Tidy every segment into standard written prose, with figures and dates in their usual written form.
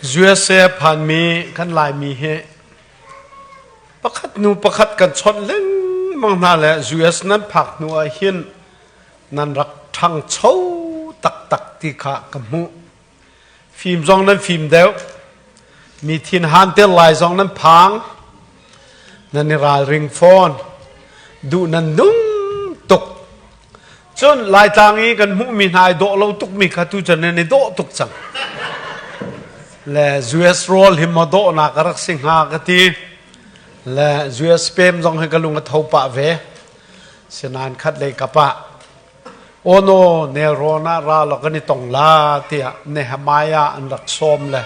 USA phanmi kan Laimi hi pakhat hnu pakhat kan chawnh lengmang hna le US nan phak hnu ah hin nan rak ṭhangcho taktak ti kha ka hmuh. Fim zong nan fim deuh. Mi thinhan te lai zong nan phang. Nan i ralring fawn. Duh nan nung tuk. Cun Laitlang i kan hmuhmi hna i dawh lo tukmi kha tu cun nan i dawh tuk cang. Le US rawl hi maw dawhnak a rak si hnga ka ti. Le US pem zong hi ka lung a tho pah ve. Sinain khat lei kap ah Ono nelrawn ah ra law kan i tong la tiah Nehemiah an rak sawm le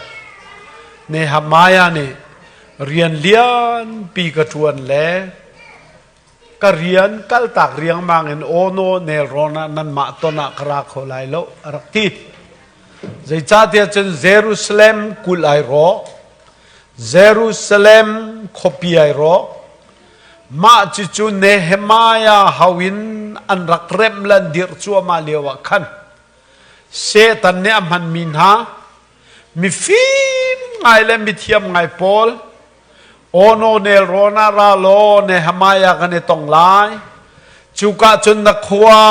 Nehemiah nih rian lianpi ka ṭuan le ka rian kaltak riangmang in Ono nelrawn ah nanmah ton ah ka ra kho lai lo a rak ti. Zeicahtiah cun Jerusalem kulh ai rawk, Jerusalem khuapi ai rawk, Mah cucu Nehemiah ho in an rak remh le an dirh cuahmah lioah khan Satan nih a hmanmi hna mifim ngai le mithiam ngai pawl Ono nelrawn ah ra law Nehemiah kan i tong lai. Cuka cun na khua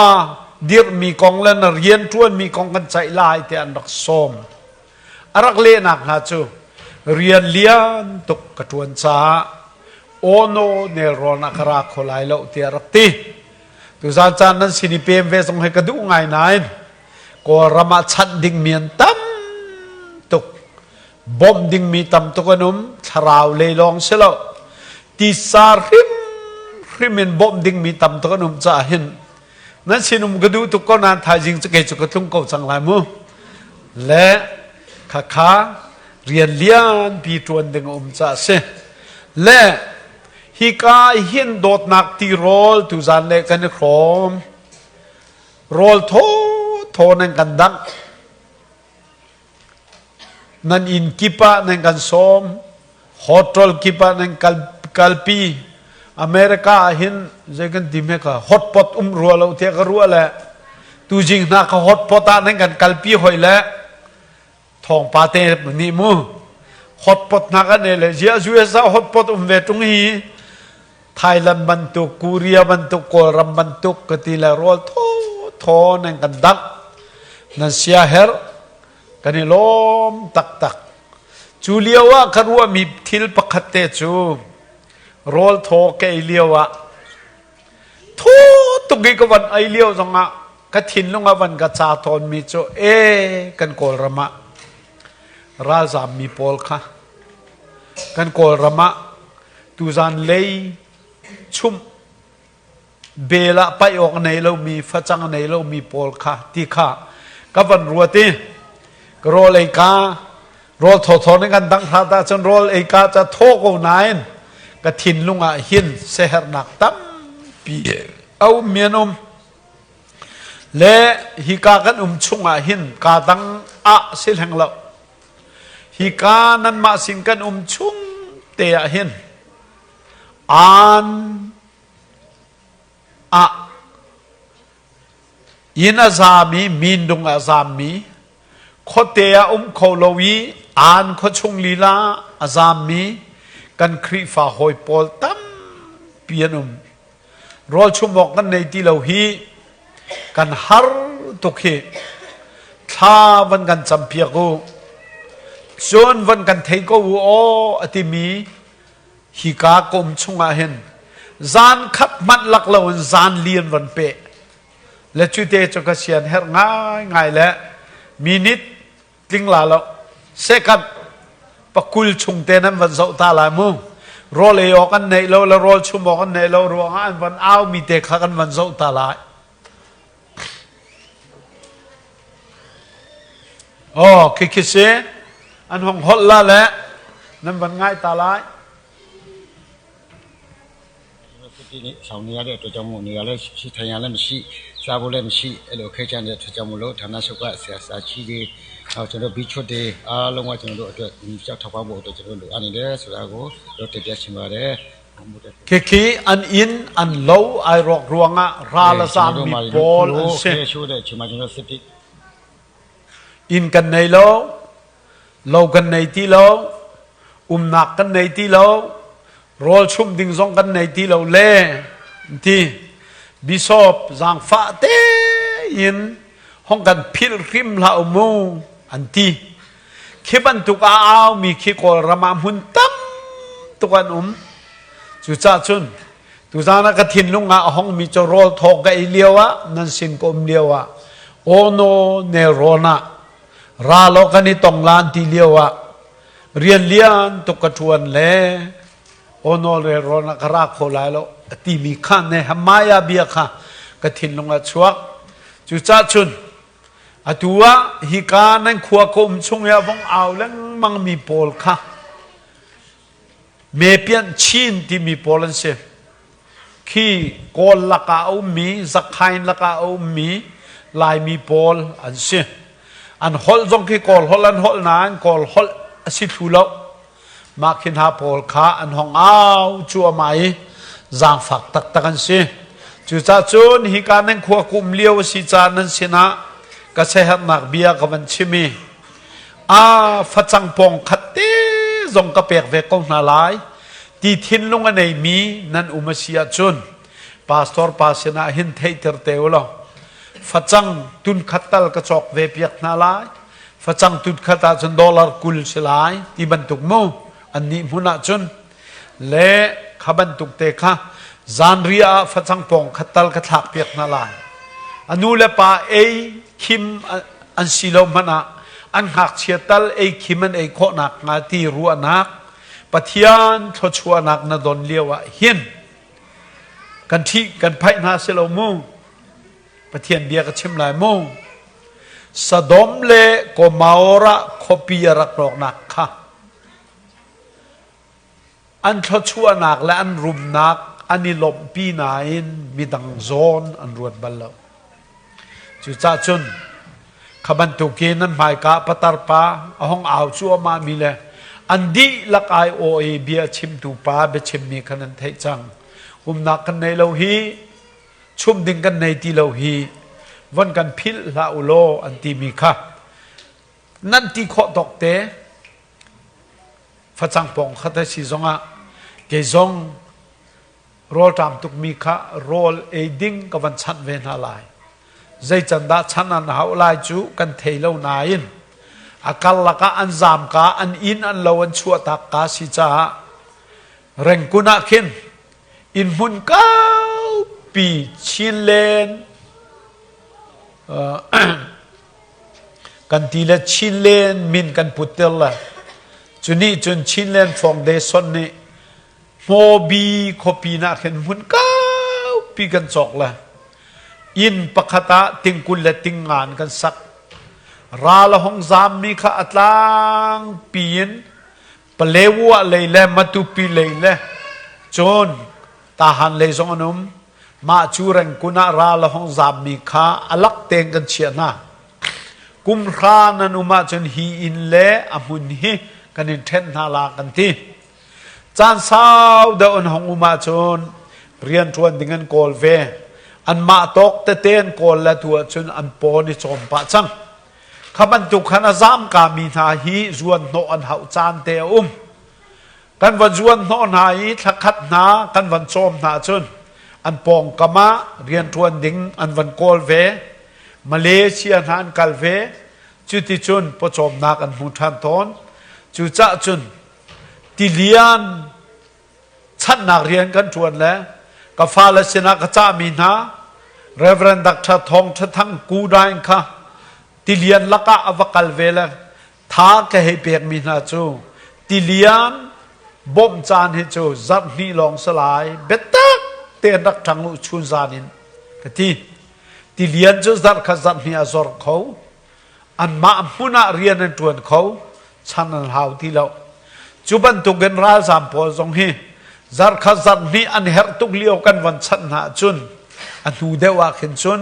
dirhmi kong le na rianṭuanmi kong kan ceih lai tiah an rak sawm. A rak lehnak hna cu rian lian tuk ka ṭuan caah Ono nelrawn ah ka ra kho lai lo tiah rak ti. Tuzan caan nan sin i pem ve zong hi ka duh ngai nain Kawlram ah chanh dingmi an tam tuk. Bawmh dingmi tam tuk an um. Thlarau lei lawng si lo. Tisa hrimhrim in bawmh dingmi tam tuk an um caah hin nan sinum ka duh tuk ko nain thaizing cu kei cu ka tlung ko cang lai mu. Le khakha rian lianpi ṭuan ding a um caah si. Le hika hin dawtnak tirawl tuzan le kan i hrawm. Rawl thaw thaw nan kan dangh. Nan inn kip ah nan kan sawm. Hotel kip ah nan kal, kalpi. America ah hin zei kan ti hme ka hotpot um rua lo tiah ka ruah le tuzing hna ka hotpot ah nan kan kalpi hoi le thawngpa te nih mu hotpot hna kan ei le zia US ah hotpot um ve tung hi Thailand bantuk Korea bantuk Kawlram bantuk ka ti le rawl thaw thaw nan kan dangh nan sia herh kan i lawm taktak cu lio ah ka ruahmi thil pakhat te cu rawl thaw ka ei lio ah thaw tuk i ka van ei lio zongah ka thinlung ah van ka ca tawnmi cu e kan Kawlram ah ralzammi pawl kha kan Kawlram ah tuzan lei chumh bel ah paih awk nei lomi facang nei lomi pawl kha ti kha ka van ruat i ka rawl ei ka rawl thawthaw nih kan dangh hrat ahcun rawl ei ka ca thaw ko nain ka thinlung ah hin sehernak tampi a um mi an um Le hika kan um chungah hin kaa dang ah si hleng lo. Hika nanmah sin kan um chung te ah hin aan ah inn a zami mindung a zammi khuate ah um kho lo i aan khuachung lila a zammi kan Khrihfa hawi pawl tampi an um. Rawl chum awk kan nei ti lo hi kan har tuk hi thla van kan campiak u cun van kan thei ko u aw a timi hika kum chungah hin zan khat hmanh lak loin zan lian van pe le cute cu ka sian herh ngai ngai le minute tling la lo second pakul chung te nan van zoh ta lai mu rawl ei awk an neih lo le rawl chum awk an neih lo ruangah an van au mi te kha kan van zoh ta lai oh khi khi si an hong holh la le nan van ngai ta lai ဒီနေ့ဆောင်နေရတဲ့အတွက်ကြောင့်မို့နေရာလည်းရှိထိုင်ရလည်းမရှိစားဖို့လည်းမရှိအဲ့လိုခဲချမ်းတဲ့အတွက်ကြောင့်မို့လို့ဌာနချုပ်ကဆရာစာချီတွေနောက်ကျွန်တော်ဘီချွတ်တွေအားလုံးကကျွန်တော်တို့အတွက်ကြောက်ထောက်ပံ့ဖို့အတွက်ကျွန်တော်လိုအပ်နေတယ်ဆိုတာကိုတော့တင်ပြချင်ပါတယ် Khi khi an inn an lo ai rawk ruangah ral a zaammi pawl an si. Inn kan nei lo. Lo kan nei ti lo, umnak kan nei ti lo, rawl chumh ding zong kan nei ti lo le ti bishop zaangfah tein hong kan philh hrim hlah u mu an ti. Khi bantuk a aumi khi Kawlram ah hmun tam tuk an um. Cucaah cun tuzaan ah ka thinlung ah a hongmi cu rawl thaw ka ei lio ah nan sin ka um lio ah ono nelrawn ah ra law kan i tong lan ti lio ah rian lian tuk ka ṭuan le ono nelrawn ah ka ra kho lai lo a timi kha Nehemiah bia kha ka thinlung ah chuak. Cucaah cun Atu ah hika nan khua ka um chung i a vong au lengmangmi pawl kha mepianh chin timi pawl an si. Khi Kawl lakah a ummi, Zakhain lakah a ummi Laimi pawl an si. An holh zong khi Kawl holh an holh nain Kawl holh a si thlu lo. Mah khi hna pawl kha an hong au cuahmah i zaangfak taktak an si. Cucaah cun hika nan khua kum lio a si caah nan sinah ka siaherhnak bia ka van chim i a facang pawng khat te zong ka pek ve ko hna lai ti thinlung a neimi nan um a si ahcun pastor pa sinah hin theihter te u law facang tun khat tal ka cawk ve piak hna lai. Facang tut khat ahcun dollar 20 si lai ti bantuk mu an nih hmun ahcun le kha bantuk te kha zanriah ah facang pawng khat tal ka thlak piak hna lai. A nu le pa ei khim an si lo hmanh ah an ngakchia tal ei khim an ei khawh nak hnga ti ruahnak Pathian thluachuahnak na don lio ah hin kan ṭhih kan phaih hna si lo mu. Pathian bia ka chim lai mu. Sodom le Gomorrah khuapi a rak rawknak kha an thluachuahnak le an rumnak an i lawmhpi nain midang zawn an ruat bal lo. Cucaah cun kha bantukin nan hmaika patar pa a hong au cuahmah mi le an dihlak ai aw i bia chimtu pa biachimmi kha nan theih cang. Umnak kan nei lo hi chum ding kan nei ti lo hi von kan philh hlah u law an timi kha nan ti khawh tawk te facang pawng khat a si zongah kei zong rawlṭam tukmi kha rawl ei ding ka van chanh ve hna lai. Zei can dah chan an hauh lai cu kan thei lo nain a karlak ah an zaam ka an inn an lo an chuahtak ka si caah Rengkun ah khin inn hmun kaupi Chinland kan ti le Chinland min kan putter le cu nih cun Chinland Foundation nih Hmawbi khuapi nah khin hmun kaupi kan cawk le inn pakhat ah tingkul le tingngan kan sak. Ral a hung zaammi kha a tlangpi in Palewa lei le Matupi lei le cun Tahan lei zong an um. Mah cu Rengkun ah ral a hung zaammi kha a lak tein kan chiah hna. Kum hra nan um ahcun hi inn le a hmun hi kan in ṭhen hna la kan ti. Caan sau deuh an hung um ahcun rianṭuan ding an kawl ve. Anmah tawk tete an kawl le tu ahcun an paw an i cawm pah cang. Kha bantuk khan a zamkami hna hi zuanhnawh an hauh caan te a um. Kan van zuanhnawh hna i thlakhat hna kan van cawm hna cun an pawngkam ah rianṭuan ding an van kawl ve. Malaysia hna an kal ve. Cuticun pawcawmnak an hmu ṭhan tawn. Cucaah cun tilian chanhnak rian kan ṭuan le ka fale sinah ka cahmi hna Reverend Dr. Thawng Ṭha Thang Ku Daing kha tilian lakah a va kal ve le tha ka hei pekmi hna cu tilian bawmh caan hi cu zarh hnih lawng si lai biatak tein rak ṭhang u chun zan in ka ti. Tilian cu zarh khat zarh hnih a zor kho. Anmah hmun ah rian an ṭuan kho, chan an hau ti lo. Cu bantukin ralzaam pawl zong hi zarhkhat zarhhnih an herh tuk lio kan von chanh hna ahcun a hnu deuh ah khin cun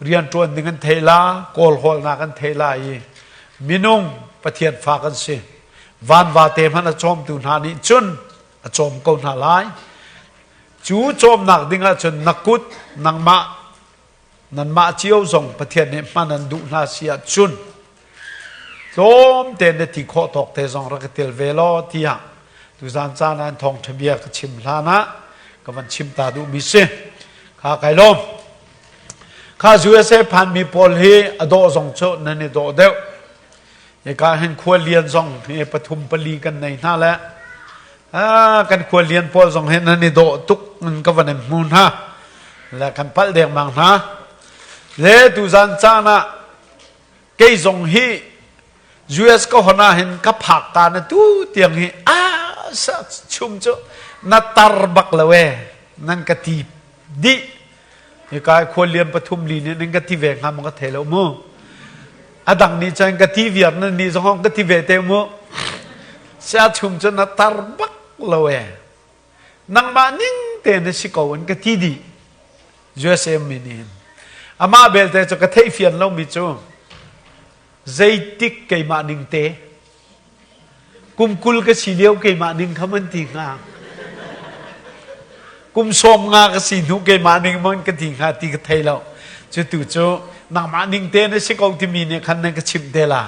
rianṭuan ding an thei la, kawlhawlnak an thei la i minung Pathian fa kan si. Vanvate hmanh a cawmtu hna nih cun a cawm ko hna lai. Cu cawmnak ding ahcun na kut nangmah Nanmah cio zong Pathian nih hman an duh hna si ahcun Tlawm te na ti khawh tawk te zong rak i tel ve law tiah tuzan caan ah thawngṭha bia ka chim hlan ah ka van chim ta duhmi si. Kha kai lawm. Kha USA phanmi pawl hi a dawh zong cu nan i dawh deuh. Hika hin khualian zong hi pathum pali kan nei hna le kan khualian pawl zong hi nan i dawh tuk in ka van in hmu hna le kan palh dengmang hna. Le tuzan caan ah kei zong hi US ka hon ah hin ka phak ta na tu tiang hi a sa chum cu na tar bak lo e nan ka ti dih. Hika khualian pathum li nih nan ka ti ve hnga maw ka thei lo mu. A dang nih cun ka ti viar nan nih zong ka ti ve te mu. Sia chum cu na tar bak lo e. Nangmah ning te na si ko an ka ti dih. USA mi nih hin. Amah belte cu ka theih fian lomi cu zeitik keimah ning te Kum 20 ka si lio keimah ning kha man ti hnga. Kum 15 ka si hnu keimah ning man ka ti hnga ti ka thei lo. Cu tu cu nangmah ning te na si ko timi nih khan nan ka chimh te la.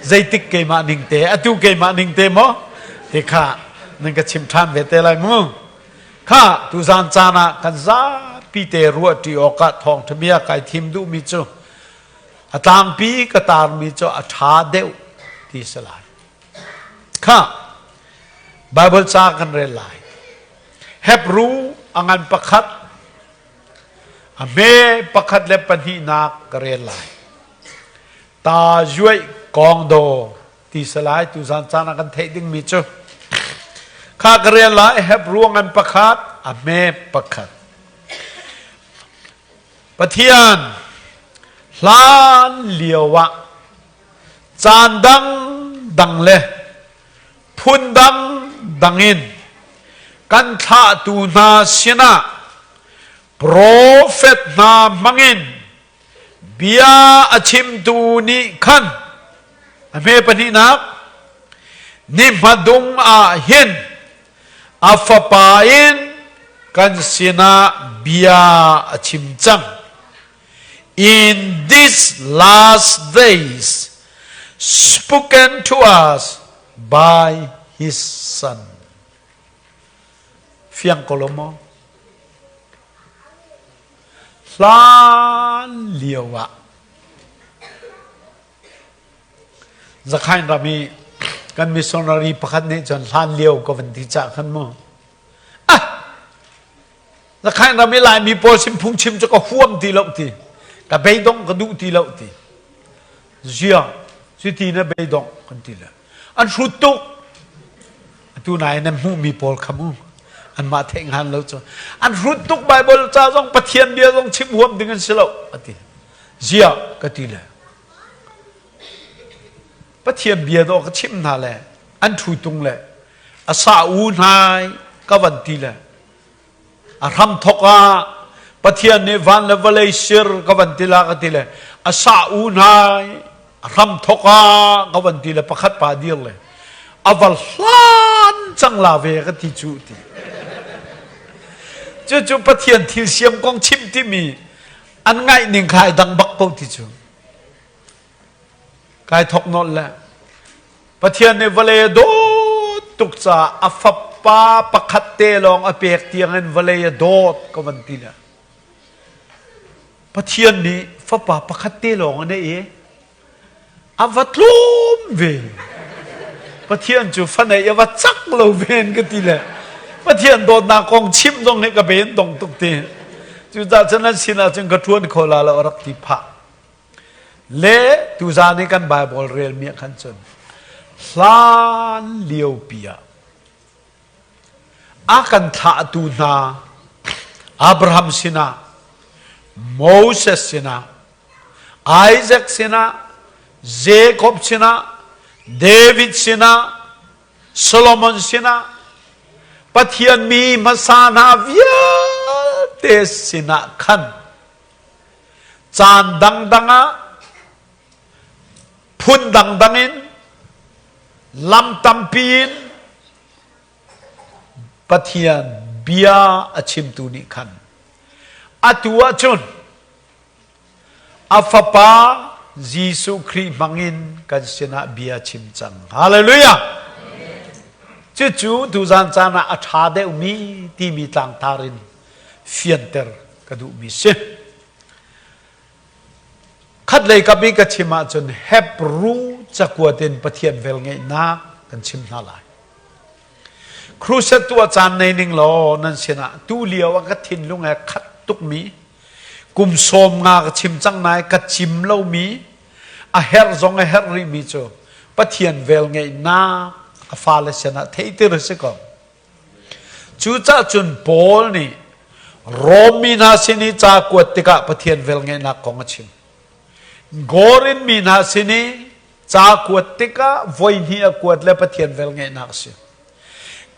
Zeitik keimah ning te, atu keimah ning te maw? Ti kha nan ka chim ṭhan ve te lai mu. Kha tuzan caan ah kan zapi te ruah ṭi awkah thawngṭha bia kai thim duhmi cu A tlangpi ka taarmi cu a ṭha deuh ti si lai. Khah, Baibal ca kan rel lai. Hebru a ngan pakhat, a hme pakhat le pahnihnak ka rel lai. Ta yuaih kong daw ti si lai tuzan caan ah kan theih dingmi cu. Kha ka rel lai Hebru a ngan pakhat, a hme pakhat. Pathian hlan lio ah caan dangdang le phun dangdang in kan thlahtu hna sinah profet hna hmangin bia a chimtu nih khan a hme pahnihnak ni hmadung ah hin A fapa in kan sinah bia a chim cang. In these last days spoken to us by his son. Fiang ko lo maw? Hlan lio ah Zakhain ram i kan missionary pakhat nih cun hlan lio ka van ti cah khan mu. Ah! Zakhain ram i Laimi pawl sin phungchim cu ka huam ti lo ti. Ka beidong ka duh ti lo ti. Ziang cuti na beidong kan ti le. An hrut tuk. Atu nai nan hmuhmi pawl kha mu. Anmah theih hngan lo cu. An hrut tuk Bible ca zong Pathian bia zong chim huam ding an si lo ati. Ziah ka ti le. Pathian bia dawh ka chimh hna le an ṭhu tung le a sa u hnai ka van ti le a hram thok ah Pathian nih van le vawlei sir ka van ti la ka ti le a sa u hnai a hram thok ah ka van ti le pakhat pa dir le a va hlan cang la ve ka ti cu ti cucu Pathian thil siam kong chim timi an ngaih ning kha ai dang bak ko ti cu Kai thok nolh le Pathian nih vawlei a dawt tuk caah a fapa pakhat te lawng a pek tiangin vawlei a dawt ka van ti le Pathian nih fapa pakhat te lawng a neih i a va tlawm ve. Pathian cu fa neih a va cak lo ven ka ti le Pathian dawtnak kong chim zong hi ka ben dong tuk ti. Cucaah cun an sinah cun ka ṭuan kho la lo a rak ti phah. Le tuzaan i kan Baibal relmi ah khan cun hlan liopi ah a kan thlahtu hna Abraham sinah, Moses sinah, Isaac sinah, Jacob sinah, David sinah, Solomon sinah, Pathian mi hmasa hna vialte sinah khan Caan dangdang ah phun dangdang in lam tampi in Pathian bia a chimtu nih khan atu ahcun a fapa. Jesuh Khrih hmangin kan sinah bia chim cang. Hallelujah! Cucu tuzan caan ah a ṭha deuhmi timi tlangtar in fianter ka duhmi si. Khatlei kap i ka chim ahcun Hebru cakuat in Pathian velngeihnak kan chim hna lai. Crusade tuah caan nei ning law nan sinah tu lio ah ka thinlung he khat tukmi kum 50 ka chim cang nai ka chim lomi a herh zong a herh rihmi cu Pathian velngeihnak a fale sinah theihter a si ko. Cucah cun Paul nih Rom mi hna sin i ca kuat tikah Pathian velngeihnak kong a chim. Korin mi hna sin i ca kuat tikah voihnih a kuat le Pathian velngeihnak a si.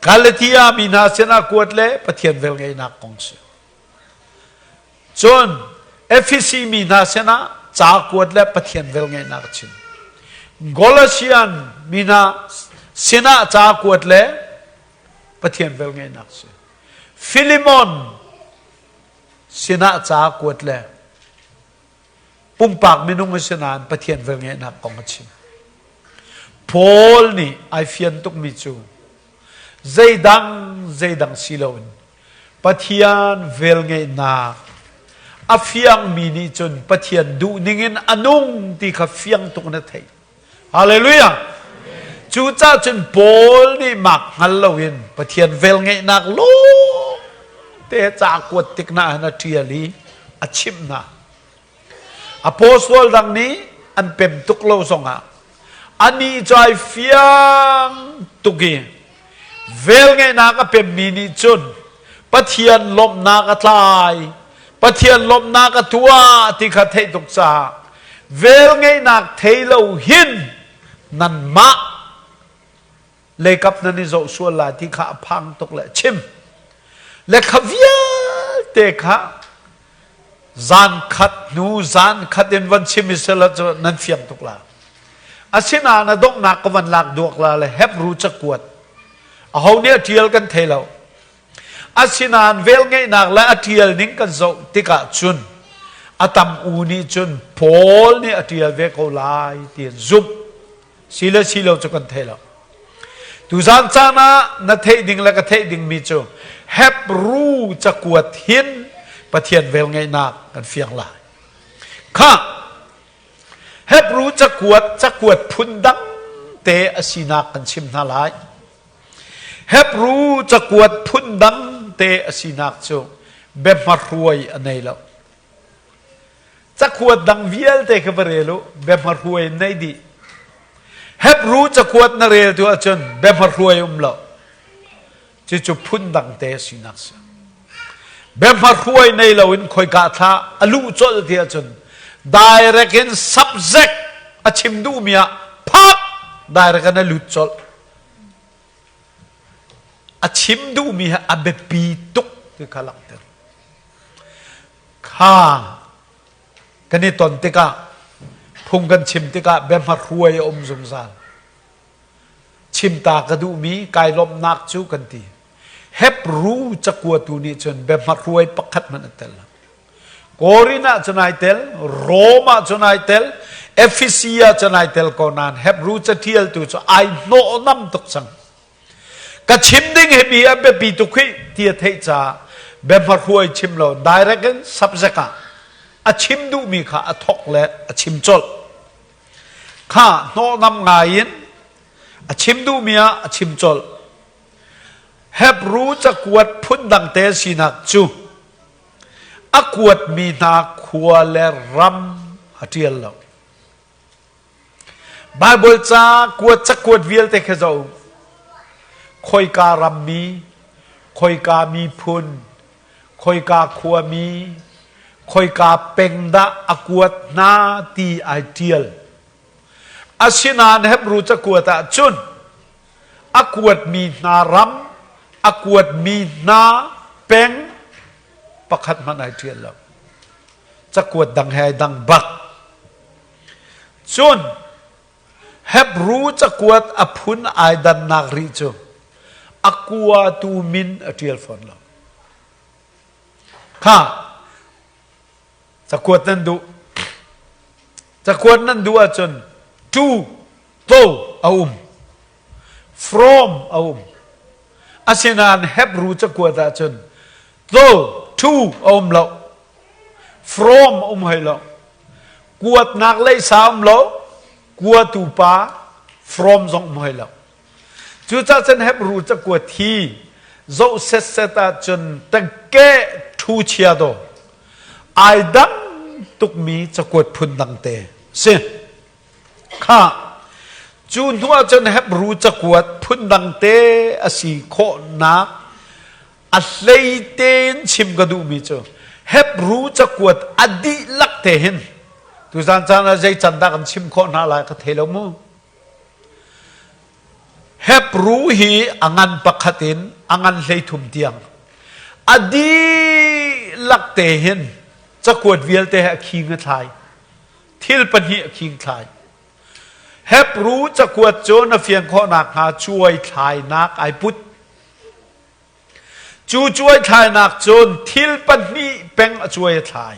Galatia mi hna sinah kuat le Pathian velngeihnak kong a si. Cun Efesi mi hna sinah ca kuat le Pathian velngeihnak a chim. Galatian mi hna sinah ca kuat le Pathian velngeihnak a si. Filimon sinah ca kuat le pumpak minung a si nain Pathian velngeihnak kong a chim. Paul nih ai fian tukmi cu zeidang zeidang si loin Pathian velngeihnak a fiangmi nih cun Pathian duhning in a nung ti kha fiang tuk na theih. Hallelujah! Cucaah cun Paul nih mak hngal loin Pathian velngeihnak lawng te ca kuat tik na han a ṭial i a chimh hna. Apostol dang nih an pem tuk lo zongah anih cu ai fiang tuk i velngeihnak a pemmi nih cun Pathian lawmhnak a tlai, Pathian lawmhnak a tuah ti kha theih tuk caah velngeihnak thei lo hin nanmah leikap nan i zoh sual lai ti kha a phang tuk le a chim. Le kha vialte kha zan khat hnu zan khat in van chim i sela cu nan fiang tuk la. Asinain a donghnak ka van lak duak la le Hebrew cakuat aho nih a ṭial kan thei lo. Asinain velngeihnak le a ṭial ning kan zoh tikah cun a tam u nih cun Paul nih a ṭial ve ko lai ti an zumh. Si le si lo cu kan thei lo. Tuzan caan ah na theih ding le ka theih dingmi cu Hebrew cakuat hin Pathian velngeihnak kan fiang lai. Kha Hebrew cakuat cakuat phun dang te a sinak kan chim hna lai. Hebrew cakuat phun dang te a sinak cu biahmahruai a nei lo. Cakuat dang vialte kha va rel u, biahmahruai in nei dih. Hebrew cakuat na rel tu ahcun biahmahruai um lo. Cucu phun dang te sinak si. Biahmahruai nei lo in khoika thla a luh colh ti ahcun direct in subject a chim duhmi ah phak direct in a lut colh. A chim duhmi hi a biapi tuk ti kha langhter. Kha kan i ton tikah phung kan chim tikah biahmahruai a um zungzal. Chimta ka duhmi kai lawmhnak cu kan ti. Hebrew cakuatu nih cun biahmahruai pakhat hmanh a tel lo. Korin ah cun ai tel, Rom ah cun ai tel, Efesi ah cun ai tel ko nain Hebrew caṭialtu cu ai hnawhnam tuk cang. Ka chim ding hi mi a biapi tuk hi ti a theih caah biahmahruai chim lo direct in subject ah a chim duhmi kha a thok le a chim colh. Kha hnawhnam ngai in a chim duhmi ah a chim colh. Hebrew cakuat phundang te sinak cu a kuatmi hna khua le ram a ṭial lo. Baibal ca kuat cakuat vialte kha zoh. Khoika rammi, khoika miphun, khoika khuami, khoika peng dah a kuat hna ti ai ṭial. Asinain Hebrew cakuat ah cun a kuatmi hna ram, a kuatmi hna peng pakhat hmanh ai ṭial lo. Cakuat dang he ai dang bak. Cun Hebrew cakuat a phun ai dannak rih cu a kuatu min a ṭial fawn lo. Kha cakuat nan duh. Cakuat nan duh ahcun to, to a um. From a um. Asinain Hebrew cakuat ahcun to, to a um lo. From a um hoi lo. Kuatnak leisa um lo. Kuatu pa from zong um hoi lo. Cucaah cun Hebrew cakuat hi zoh setset ahcun tangke ṭhu chia daw ai dang tukmi cakuat phun dang te si. Kha cu hnu ahcun Hebrew cakuat phun dang te a si khawhnak a hlei tein chim ka duhmi cu Hebrew cakuat a dihlak te hin tuzan caan ah zei can dah kan chim khawh hna lai ka thei lo mu. Hebru hi a ngan pakhat in a ngan 13 tiang a dihlak te hin cakuat vialte he a khing a thlai. Thil pahnih a khing thlai. Hebru cakuat cu na fian khawh nakhnga cuai thlainak ai put. Cu cuai thlainak cun thil pahnih peng a cuai a thlai.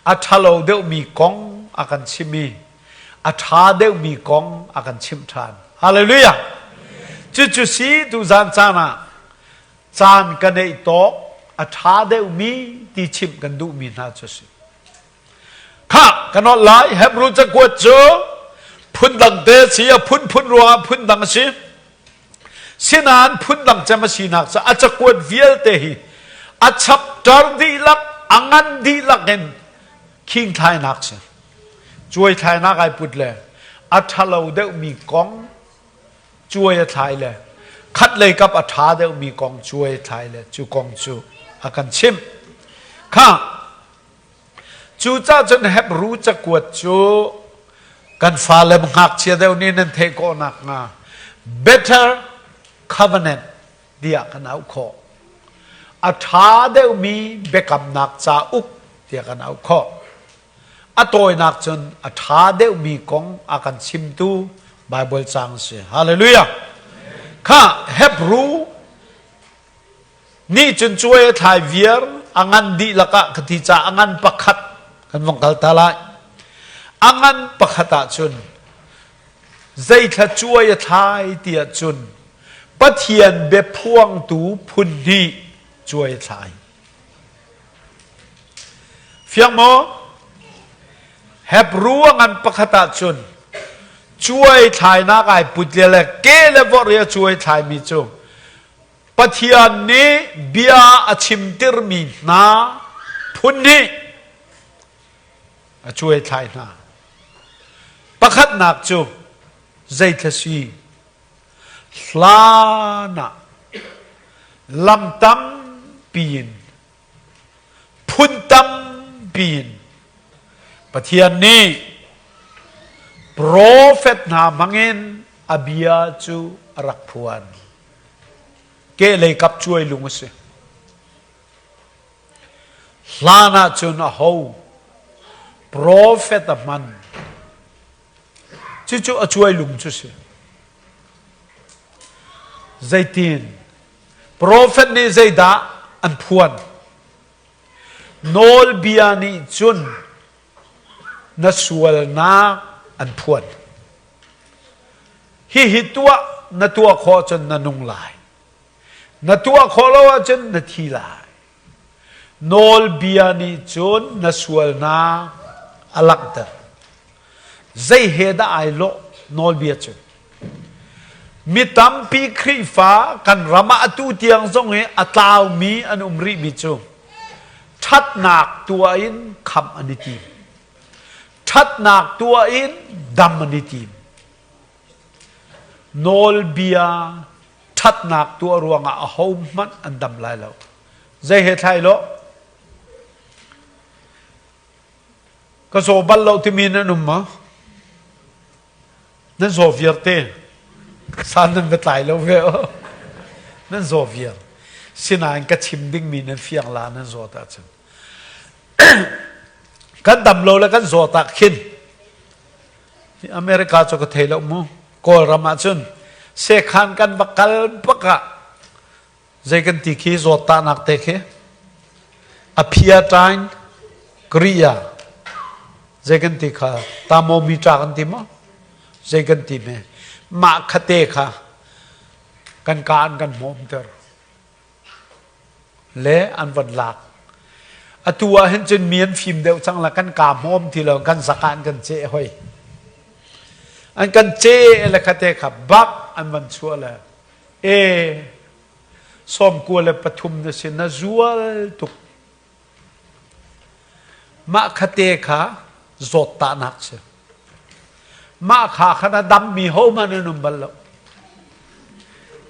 A ṭhalo deuhmi kong a kan chimh i a ṭha deuhmi kong a kan chimh ṭhan. Hallelujah! Cucu si tuzan caan ah caan ka neih tawk a ṭha deuhmi ti chimh kan duhmi hna cu a si. Khah, ka nolh lai. Hebrew cakuat cu phundang te si, a phunphun ruangah phundang a si. Sinain phundang cem a sinak cu a cakuat vialte hi a chapter dihlak, a ngan dihlak in khingthlainak si. Cuaithlainak ai put le a ṭhalo deuhmi kong cuai a thlai le khatlei kap a ṭha deuhmi kong cuai a thlai le cu kong cu a kan chimh. Kha Cucaah cun Hebru cakuat cu kan fale ngakchia deuh nih nan theih khawh nakhnga Better Covenant tiah kan auh khawh. A ṭha deuhmi biakamnak cauk tiah kan auh khawh. A tawinak cun a ṭha deuhmi kong a kan chimtu Baibal caang a si. Hallelujah! Kha Hebru Nih cun cuai a thlai viar a ngan dihlak ah ka ti caah a ngan pakhat kan vong kal ta lai. A ngan pakhat ah cun zeithla cuai a thlai ti ahcun Pathian biaphuangtu phun hnih cuai a thlai. Fiang maw? Hebru a ngan pakhat ah cun cuai thlainak ai put le ke le vorh i a cuai thlaimi cu Pathian nih bia a chimtirmi hna phun nih a cuaithlai hna. Pakhatnak cu zeithla si? Hlan ah lam tampi in phun tampi in Pathian nih profet hna hmangin a bia cu a rak phuan. Kehlei kap cuai lung a si. Hlan ah cun a ho profet a hman. Cucu a cuai lung cu si. Zeitin? Profet nih zeidah an phuan? Nawlbia nih cun na sualnak an phuan. Hihi tuah na tuah khawh cun na nung lai. Na tuah khawh lo ahcun na thi lai. Nawlbia nih cun na sualnak a langhter. Zei he dah ai lawh nawlbia cu? Mi tampi Khrihfa kan ram ah atu tiang zong hi a tlaumi an um rihmi cu ṭhatnak tuah in khamh an i tim. Ṭhatnak tuah in dam an i tim. Nawlbia ṭhatnak tuah ruangah ahohmanh an dam lai lo. Zei he thlai lo? Ka zaw bal lo timi nan um maw? Nan zaw viar te. San nan va tlai lo ve o. Nan zaw viar. Sinain ka chim dingmi nan fiang la nan zawt ahcun. Kan dam lo le kan zawt ah khin America cu ka thei lo mu. Kawlram ahcun sekhan kan va kal bak ah zei kan ti khi zawt tahnak te khi a phiaṭain Korea. Zei kan ti kha thermometer kan ti maw? Zei kan ti me? Mah khate kha kan ka an kan hmawmter le an van lak. Atu ah hin cun mi an fim deuh cang la kan ka hmawm ti lo kan zak ah an kan ceh hoi. An kan ceh le khate kha bak an van chuah le e 93 na si na zual tuk. Mah khate kha zawttahnak si. Mah kha khan a dammi hohmanh an um bal lo.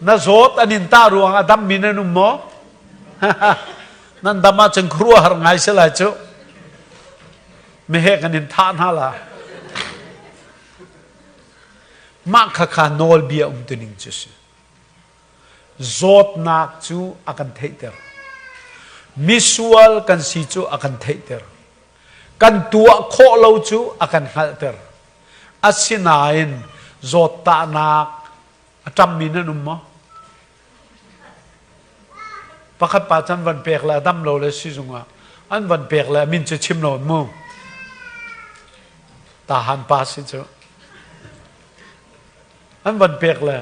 Na zawt an in tah ruang a dammi nan um maw? Nan dam ahcun khuaruahhar ngai si lai cu. Meheh kan in thah hna la. Mah kha kha nawlbia umtuning cu si. Zawtnak cu a kan theihter. Misual kan si cu a kan theihter. Kan tuah khawh lo cu a kan hngalhter. Asinain zawttahnak a ṭammi nan um maw? Pakhat pa can van pek le a dam lo le sizung ah an van pek le a min cu chim lo mu. Tahan pa si cu. An van pek le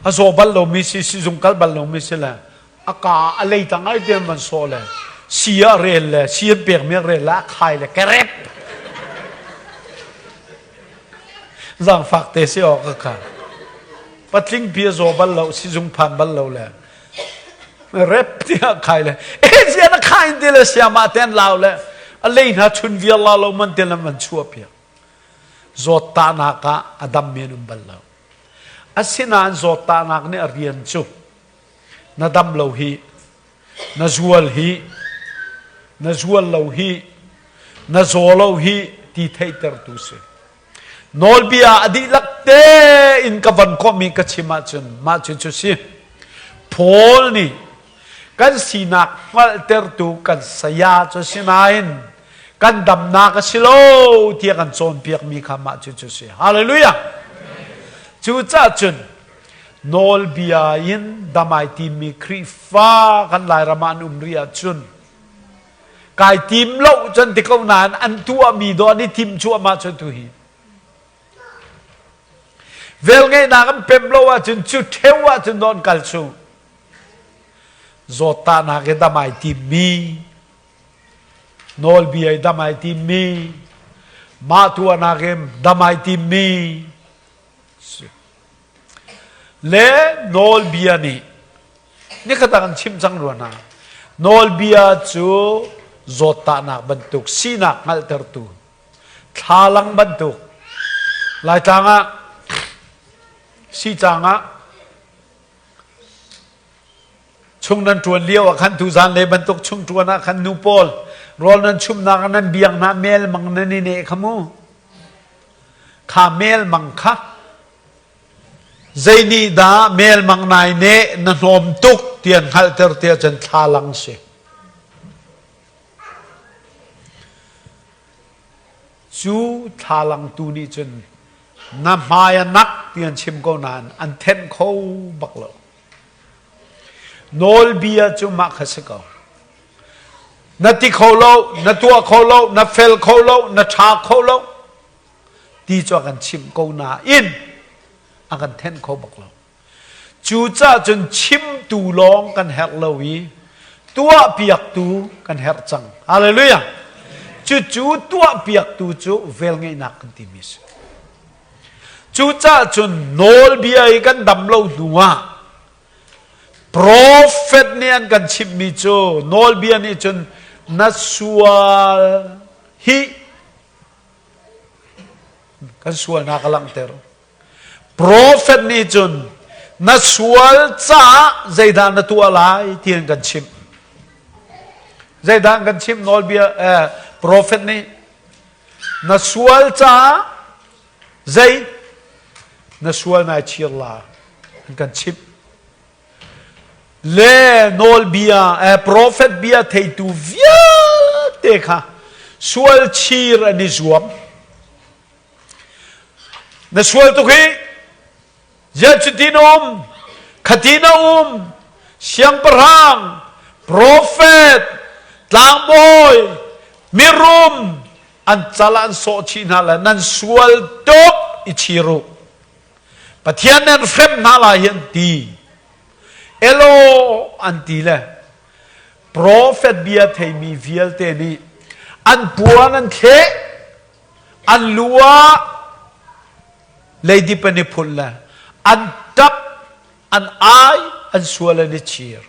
a zaw bal lomi si sizung kal bal lomi si le a ka a lei tang ai te an van sawh le si a rel le si an pek mi a rel le a khai le kerep zaangfak te si awk ka kha patling pi a zaw bal lo sizung phan bal lo le rep tiah khai le e zia na khai te le siama te an lau le a lei hna chun vial la lo man te lam an chuah piak Zawttahnak ah a dammi an um bal lo. Asinain zawttahnak nih a rian cu na dam lo hi, na zual hi, na zual lo hi, na zaw lo hi ti theihtertu si. Nawlbia a dihlak tein ka van khawhmi ka chim ahcun mah cu cu si. Paul nih kan sinak hngalhtertu kan saya cu si nain kan damnak a si lo tiah kan cawnpiakmi kha mah cu cu si. Hallelujah! Cucaah cun nawlbia in damai timmi Khrihfa kan Lairam ah an um rih ahcun kai tim lo cun ti ko nain an tuahmi dawh an i tim cuahmah cu tu hi. Velngeihnak an pem lo ahcun cu ṭheu ahcun dawh an kal chung. Zawttahnak i damai timmi Nawlbia i dam ai timmi, mah tuahnak in dam ai timmi si. Le nawlbia nih nikhat ah kan chim cang rua hna. Nawlbia cu zawttahnak bantuk sinak hngalhtertu thlalang bantuk Laitlang ah Sicang ah Chung nan ṭuan lio ah khan tuzan le bantuk chung ṭuan ah khan nu pawl rawl nan chumnak ah nan biang hna melmang nan i neh kha mu. Kha melmang kha zei nih dah melmang nai neh na hnawm tuk ti an hngalhter tiah cun thlalang si. Cu thlalang tu nih cun na hmai a nak ti an chim ko nain an thenh kho bak lo. Nawlbia cu mah kha si ko. Na ti kho lo, na tuah kho lo, na fel kho lo, na ṭha kho lo ti cu a kan chimh ko nain a kan thenh kho bak lo. Cucaah cun chimtu lawng kan herh lo i tuahpiaktu kan herh cang. Hallelujah! Cucu tuahpiaktu cu velngeihnak kan timi a si. Cucaah cun nawlbia i kan dam lo hnuah profet nih an kan chimhmi cu nawlbia nih cun na sual hi kan sualnak a langhter. Profet nih cun na sual caah zeidah na tuah lai ti an kan chimh. Zeidah an kan chimh nawlbia eh, profet nih na sual caah zei na sual nai chir la an kan chimh. Le nawlbia eh, profet bia theitu vialte kha sual chir an i zuam. Na sual tuk hi ziah cuti na um khati na um siangpahrang profet tlangbawi mirum An cal ah an sawh chih hna le nan sual tuk i chir u. Pathian nan hrem hna lai hi an ti. Elo an ti le profet bia theimi vialte nih an puan an thleh, an lu ah leidip an i phulh le an ṭap, an ai, an sual an i chir.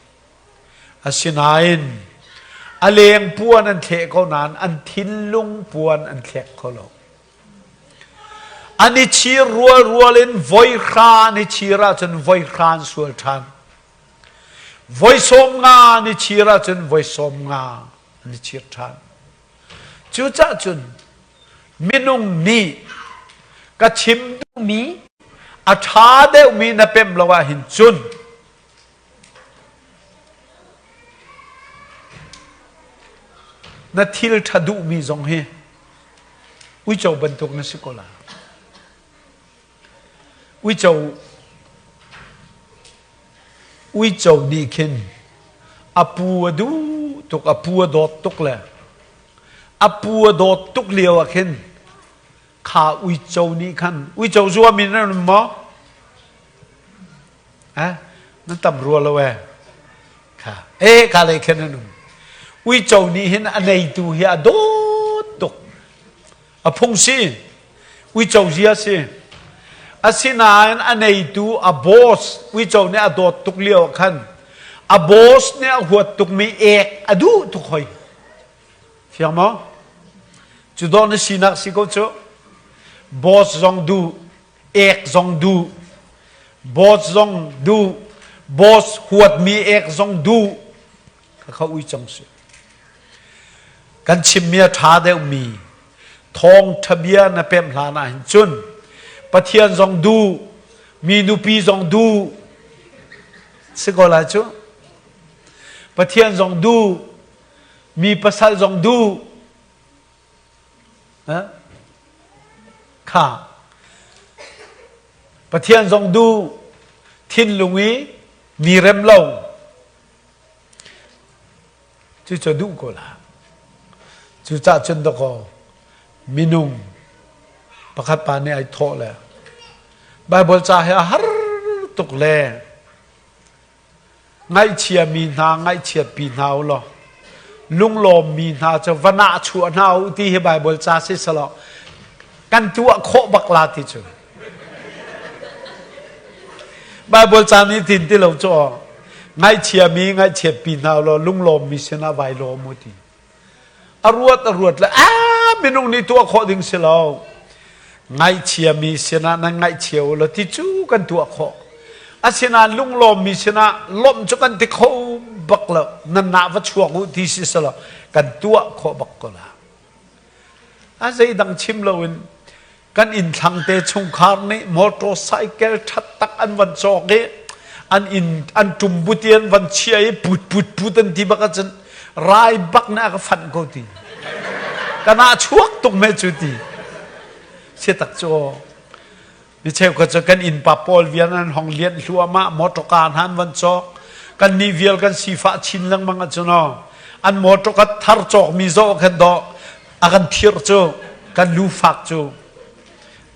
Asinain a leng puan an thleh ko nain an thinlung puan an thlek kho lo. An i chir rualrual in voi hra an i chir ahcun voi hra an sual ṭhan. Voi 50 an i chir ahcun voi 50 an i chir ṭhan. Cucaah cun minung nih ka chim duhmi a ṭha deuhmi na pemh lo ahhin cun Na thil ṭha duhmi zong hi uico bantuk na si ko la. Uico uico nih khin a pu a duh tuk, a pu a dawt tuk le a pu a dawt tuk lio ah khin kha uico nih khan uico zuam in an um maw? Eh, nan tam rua lo eh. Kha, eh ka lei khan an um. Uico nih hin a neitu hi a dawt tuk. A phung si. Uico zia si. Asinain a neitu a boss uico nih a dawt tuk lio ah khan a boss nih a huat tukmi ek a duh tuk hoi. Fiang maw? Cu dawh na sinak si ko cu. Boss zong duh, ek zong duh boss zong duh boss huatmi ek zong duh kha ui cang si kan chimmi a ṭha deuhmi thawngṭha bia na pemh hlan ah hin cun Pathian zong duh mi nupi zong duh si ko lai cu Pathian zong duh mi pasal zong duh Kha Pathian zong duh thinlung i mi rem lo cucu duh ko la. Cucah cun dakaw minung pakhat pa nih ai thawh le Bible ca hi a har tuk le Ngaihchiami hna ngaihchiatpi hna u law lunglawmmi hna cu va nahchuah hna u ti hi Baibal ca si selaw kan tuah khawh bak la ti cu. Baibal ca nih tin ti lo cu ngaihchiami ngaihchiatpi hna u law lunglawmmi sinah vai lawm u ti. A ruat a ruat le a minung nih tuah khawh ding si lo. Ngaihchiami sinah nan ngaihchia u law ti cu kan tuah khawh. Asinain lunglawmmi sinah lawmh cu kan ti kho bak lo. Nan nah va chuak u ti si selaw kan tuah khawh bak ko la. A zeidang chim loin kan inn thlangte chungkhar nih motorcycle ṭhat tak an van cawk i an inn an ṭum buti an van chia i put put put an ti bak ahcun rai bak nih a ka fanh ko ti kana chuak tuk me cu ti si tak cu mi cheukhat cu kan innpa pawl vial an hong lian hluahmah motorka hna an van cawk kan nih vial kan sifah chin lengmang ahcun aw an motorka thar cawk mi zawh khan dawh a kan thirh cu kan lufak cu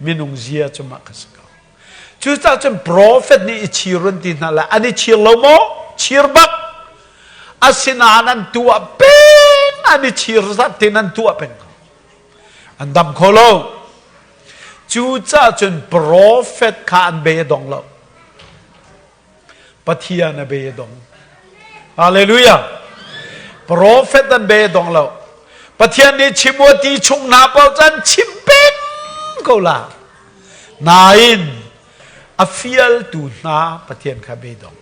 minung zia cu mah kha si ko cucaah cun prophet nih i chir an ti hna lai an i chir lo maw chir bak asinain an tuah peng an i chir zat tin an tuah peng ko an dam kho lo cucaah cun prophet kha an bei a dong lo Pathian a be dong. Hallelujah. Prophet an be dong lo. Pathian nih chim wa ti chung hna paoh cun chim peng ko la. Nain a fialtu hna Pathian kha be dong.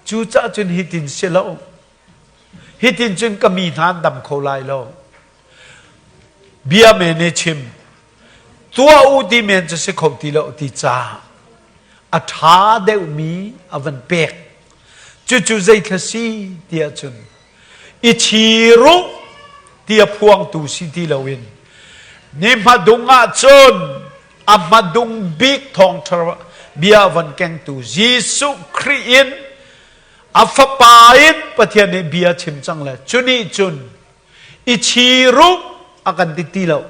Cucaah cun hitin si lo. Hitin cun ka mi hna an dam kho lai lo. Bia men i chim. Tuah u ti men cu si kho ti lo ti caah a ṭha deuhmi a van pek. Cucu zeithla si tiah cun i chir u ti a phuangtu si ti loin ni hmadung ah cun a hmadung bik thawngṭha bia van kengtu Jesuh Khrih in a fapa in Pathian nih bia chim cang le cu nih cun i chir u. a kan ti ti lo.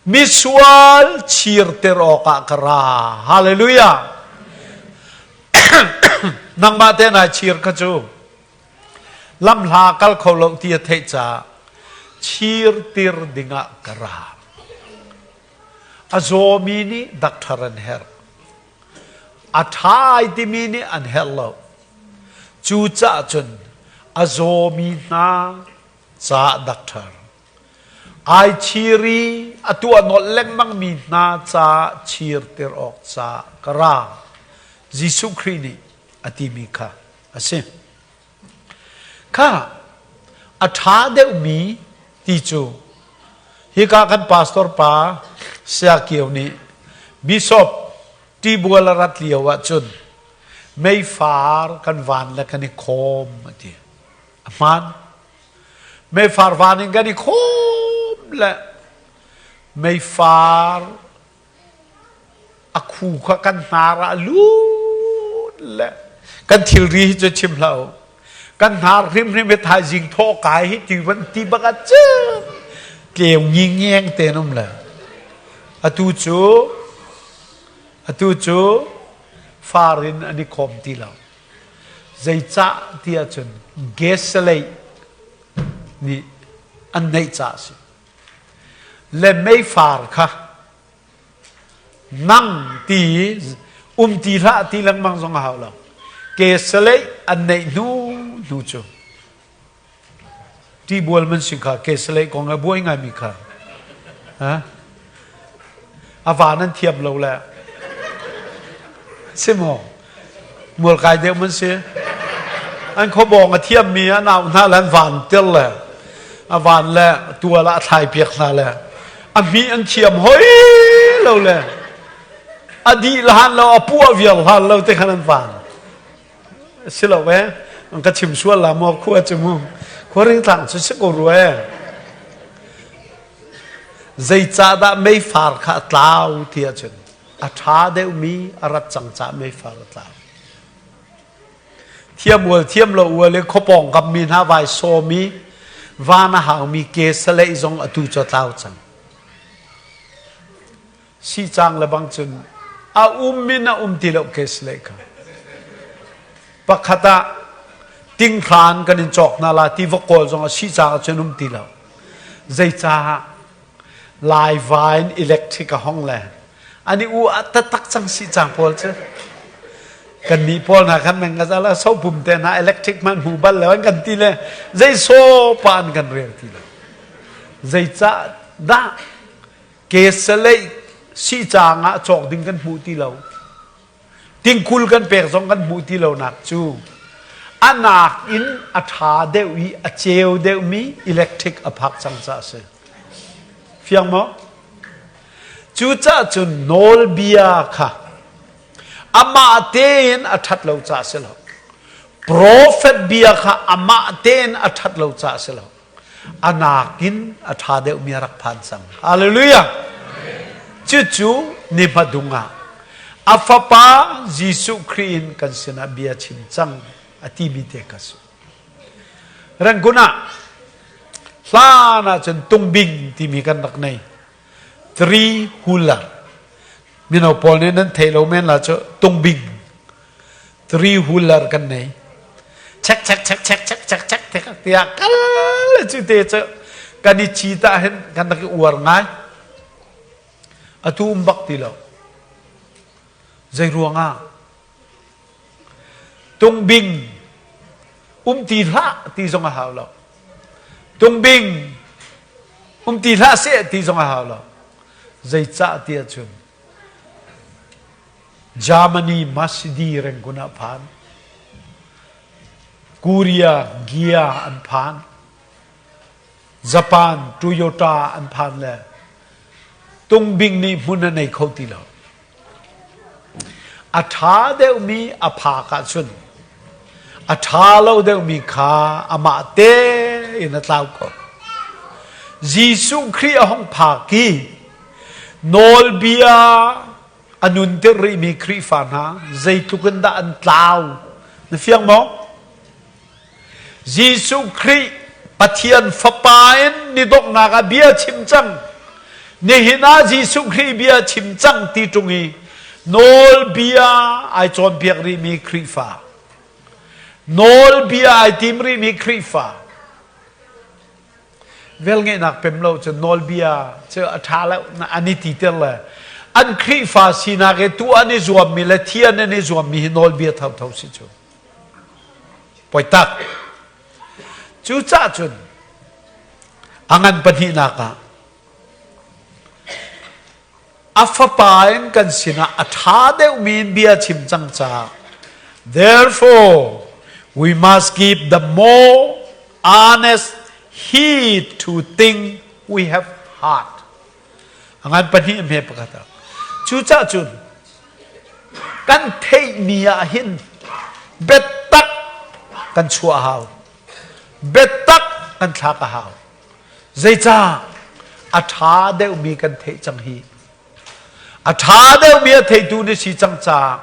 Misual chirter awkah ka ra. Hallelujah. Nangmah te nai chir kha cu lamhla kal kho lo ti a theih caah chirtir dingah ka ra. A zawmi nih doctor an herh. A ṭha ai timi nih an herh lo. Cucaah cun a zawmi hna caah doctor, ai chir i a tuah nolh lengmangmi hna caah chirtir awk caah ka ra. Jesuh Khrih nih a timi kha a si. Kha a ṭha deuhmi ti cu hika kan pastor pa Saya Kio nih Bishop Tibual a rat lio ahcun meifar kan van le kan i khawm a ti. A hmaan. Meifar van in kan i khawm le meifar a khu kha kan hnar ah a lut le kan thilri hi cu chim hlah u. Kan hnar hrimhrim hi thaizing thawh kai hi ti van ti bak ah cun tleu ngingeng te an um le atu cu atu cu far in an i khawm ti lo. Zeicah ti ahcun gasoline nih an neih caah a si. Le meifar kha nang ti um ti hlah ti lengmang zong a hau lo. Gasoline an neih hnu hnu cu Tibual man si kha kesalei kong a buai ngaimi kha. Ha? A va nan thiam lo le. Si maw? Mual kai deuh man si. An khuabawng a thiammi an au hna le an van tir le a van le tual ah a thlai piak hna le a hmi an thiam hoi lo le a dih lan lo a puah viar hlan lo te khan an van. Si lo e, ka chim sual la maw khua cu mu. Khuaring tlang cu si ko rua e. Zeicahdah meifar kha a tlau ti ahcun a ṭha deuhmi a rat cang caah meifar a tlau. Thiam ual thiam lo ual i khuapawng kammi hna vai sawm i van a haumi ke saleih zong atu cu a tlau cang. Sicang le bang cun a um in a um ti lo case le kha. Pakhat ah tinghran kan in cawk hna la ti va kawl zong ah sicang ah cun um ti lo. Zeicaah Lai vain electric a hong le ani u a taktak cang sicang pawl cu. Kan nih pawl hna khan meng ka la so pum te hna electric man hmu bal le an kan ti le zei so pa an kan rel ti lo. Zeicah dah Kesalei sihcaang ah cawk ding kan hmuh ti lo. Tingkul kan pek zong kan hmuh ti lonak cu a nak in a ṭha deuh i a ceu deuhmi electric a phak cang caah a si. Fiang maw? Cucaah cun nawlbia kha amah tein a ṭhat lo caah a si lo. Profet bia kha amah tein a ṭhat lo caah a si lo. A nakin a ṭha deuhmi a rak phan cang. Hallelujah! Cucu ni hmadung ah a fapa Jesuh Khrih in kan sinah bia chim cang a timi te kha si. Rangoon ah hlan ah cun tungbing timi kan rak nei. Three hular. Mino pawl nih nan thei lo men la cu tungbing. Three wheeler kan nei. Chek chek chek chek chek chek chek te tiah kal cu te cu kan i ci ta hin kan rak i uar ngai. Atu um bak ti lo. Zei ruangah? Tungbing um ti hlah ti zong a hau lo. Tungbing um ti hlah seh ti zong a hau lo. Zeicah ti ahcun Germany Masidi Rangoon ah phan. Korea Gia an phan. Japan Toyota an phan le tungbing nih hmun a nei kho ti lo. A ṭha deuhmi a phak ahcun a ṭha lo deuhmi kha amah tein a tlau ko. Jesuh Khrih a hung phak i nawlbia a nunter rihmi Khrihfa hna zeitluk in dah an tlau na fiang maw? Jesuh Khrih Pathian Fapa in ni donghnak ah bia chim cang. Nihin ah Jesuh Khrih bia chim cang ti ṭung i nawlbia ai cawnpiak rihmi Khrihfa. Nawlbia ai tim rihmi Khrihfa. Velngeihnak pem lo cu nawlbia cu a ṭha lo an i titer le an Khrihfa sinak i tuah an i zuammi le thian an i zuammi hi nawlbia thotho si cu. Poitak. Cucaah cun a ngan pahnihnak ah a fapa in kan sinah a ṭha deuhmi in bia chim cang caah therefore we must give the more honest heed to thing we have heard. A ngan pahnih hme pakhat ah. Cucaah cun kan theihmi ah hin biatak kan chuah hau. Biatak kan thlak a hau. Zeicah a ṭha deuhmi kan theih cang hi. A ṭha deuhmi a theitu na si cang caah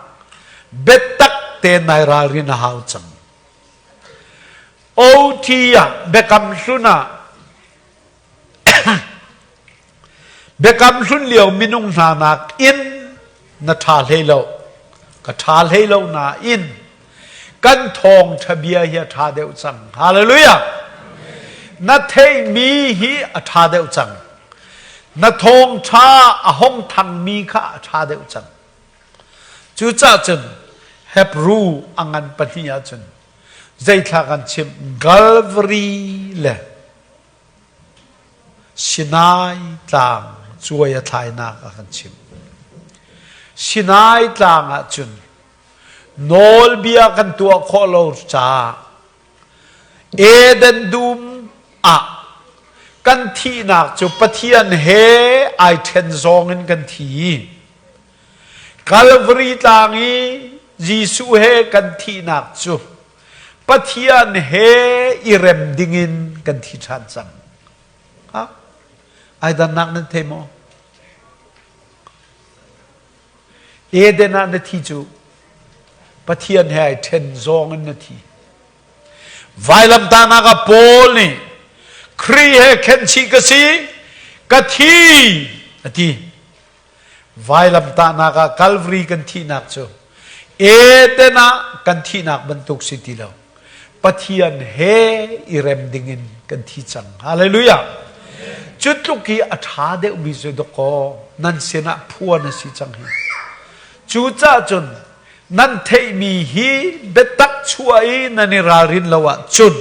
biatak te nai ralrin a hau cang. OT ah biakam hlun ah Biakam hlun lio minung hna nakin na ṭha hlei lo. Ka ṭha hlei lo nain kan thawngṭha bia hi a ṭha deuh cang. Hallelujah! Na theihmi hi a ṭha deuh cang. Na thawngṭha a hong thangmi kha a ṭha deuh cang. Cucaah cun Hebrew a ngan pahnih ahcun zeithla kan chimh Calvary le Sinai tlang cuai a thlainak a kan chimh. Sinai tlang ah cun nawlbia kan tuah khawh lo caah Eden dum ah kan thihnak cu Pathian he ai ṭhen zawng in kan thi. Calvary tlang i Jesuh he kan thihnak cu Pathian he i rem dingin kan thi ṭhan cang. Ha? Ai dannak nan thei maw? Eden ah na thi cu Pathian he ai ṭhen zawng in na thi. Vailamtahnak ah Paul nih Khrih he khenchih ka si, ka thi a ti. Vailamtahnak ah Calvary kan thihnak cu Eden ah kan thihnak bantuk si ti lo. Pathian he i rem dingin kan thi cang. Hallelujah. Cu tluk i a ṭha deuhmi cu dawkaw nan sinah phuan a si cang hi. Cucaah cun nan theihmi hi biatak chuah i nan i ralrin lo ahcun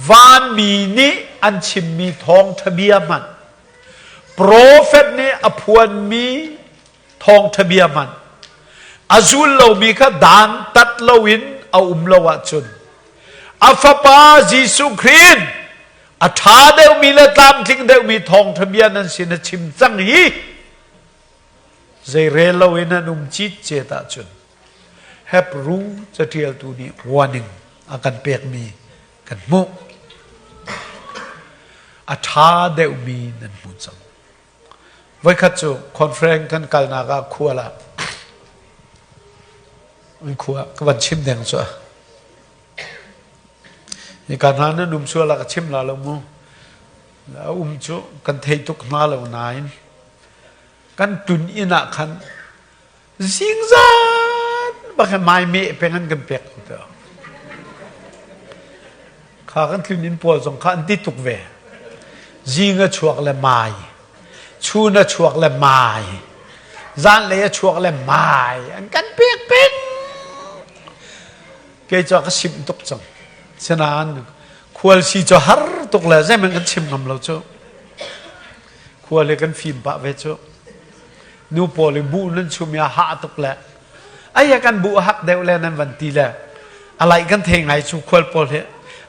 vanmi nih an chimmi thawngṭha bia hmanh Profet nih a phuanmi thawngṭha bia hmanh a zul lomi kha dantat loin a um lo ahcun a fapa Jesuh Khrih a ṭha deuhmi le tlamtling deuhmi thawngṭha bia nan sin a chim cang hi zeirel loin an um citcet ahcun Hebrew caṭialtu nih warning a kan pekmi kan hmuh. A ṭha deuhmi nan hmu cang. Voikhat cu conference kan kalnak ah khual ah khua ka van chim deng cu. Hika hna nan um sual ah ka chim la lo mu. A um cu kan thei tuk hna lo nain kan tun inn ah khan Zingzan bak he mai meh peng an kan pek ko te. Kha kan tlun in pawl zong kha an ti tuk ve. Zing a chuak le mai, chun a chuak le mai, zanlei a chuak le mai an kan pek peng. Kei cu ka sim tuk cang. Sinain khual si cu har tuk le zeihmanh kan chim ngam lo cu. Khual he kan fim pah ve cu. Nu pawl i buh nan chum i a hah tuk le ai kan buh a hak deuh le nan van ti le a laih kan thei ngai cu khual pawl hi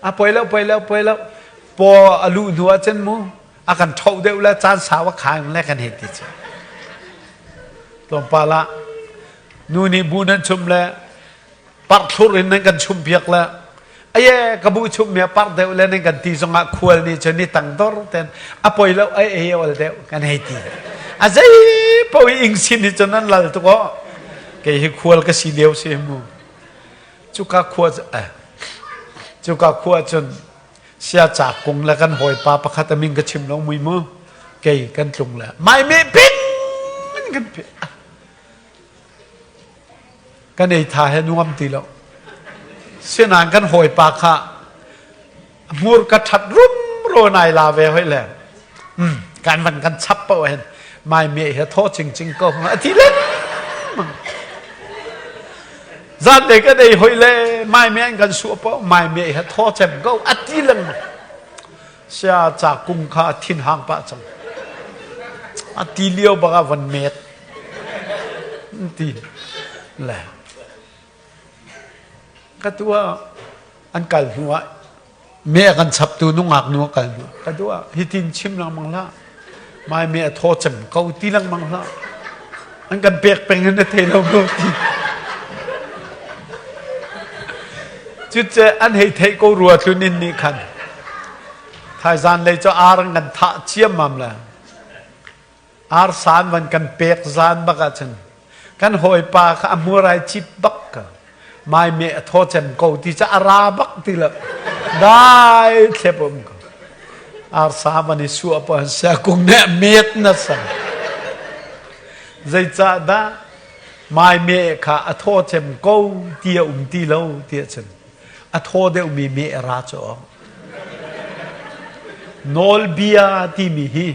a poi lo poi lo poi lo paw a luh hnu ah cun mu a kan tho deuh le caan sau a khai le kan hei ti cu tlawmpal ah nu nih bu nan chum le parthlur in nan kan chum piak le aye ka bu chum mi par deuh le nan kan ti zongah khual nih cun ni tang dor ten a poi lo ai ei ol deuh kan hei ti a zei po i ing sin hi cun an lal tuk o kei hi khual ka si lio si mu cuka khua eh cuka khua cun. Sia ca kung le kan hawipa pakhat a min ka chim lo mui mu. Kei kan tlung le mai me ping kan phi. Kan ei tha he nuam ti lo. Sinain kan hawipa kha hmur ka that rum ro nai la ve hoi le. Kan van kan chap po hen mai me he tho ching ching ko a thi le. Zan le kan ei hoi le mai me an kan su po mai me he tho chem ko a ti lengmang. Sia ca kung kha a thin hang pah cang. A ti lio bak ah van met. Ti le. Ka tua an kal hnu ah me a kan chaptu nungak nu a kal hnu ka dua hitin chim lengmang hlah. Mai me a thaw cem ko ti lengmang hlah. An kan pek peng in na thei lo ko ti. Cuce an hei theih ko rua tlun in nih khan thaizan lei cu ar an kan thah ciammam le ar san van kan pek zan bak ahcun kan hawipa kha a hmurai cip bak ka mai me a thaw cem ko ti ca a ra bak ti lo dai thlep um ko arsa van i suah pa sia kung ne met na sa zeicah dah mai me kha a thaw cem ko ti a um ti lo ti ahcun a thaw deuhmi me a ra cu nawlbia timi hi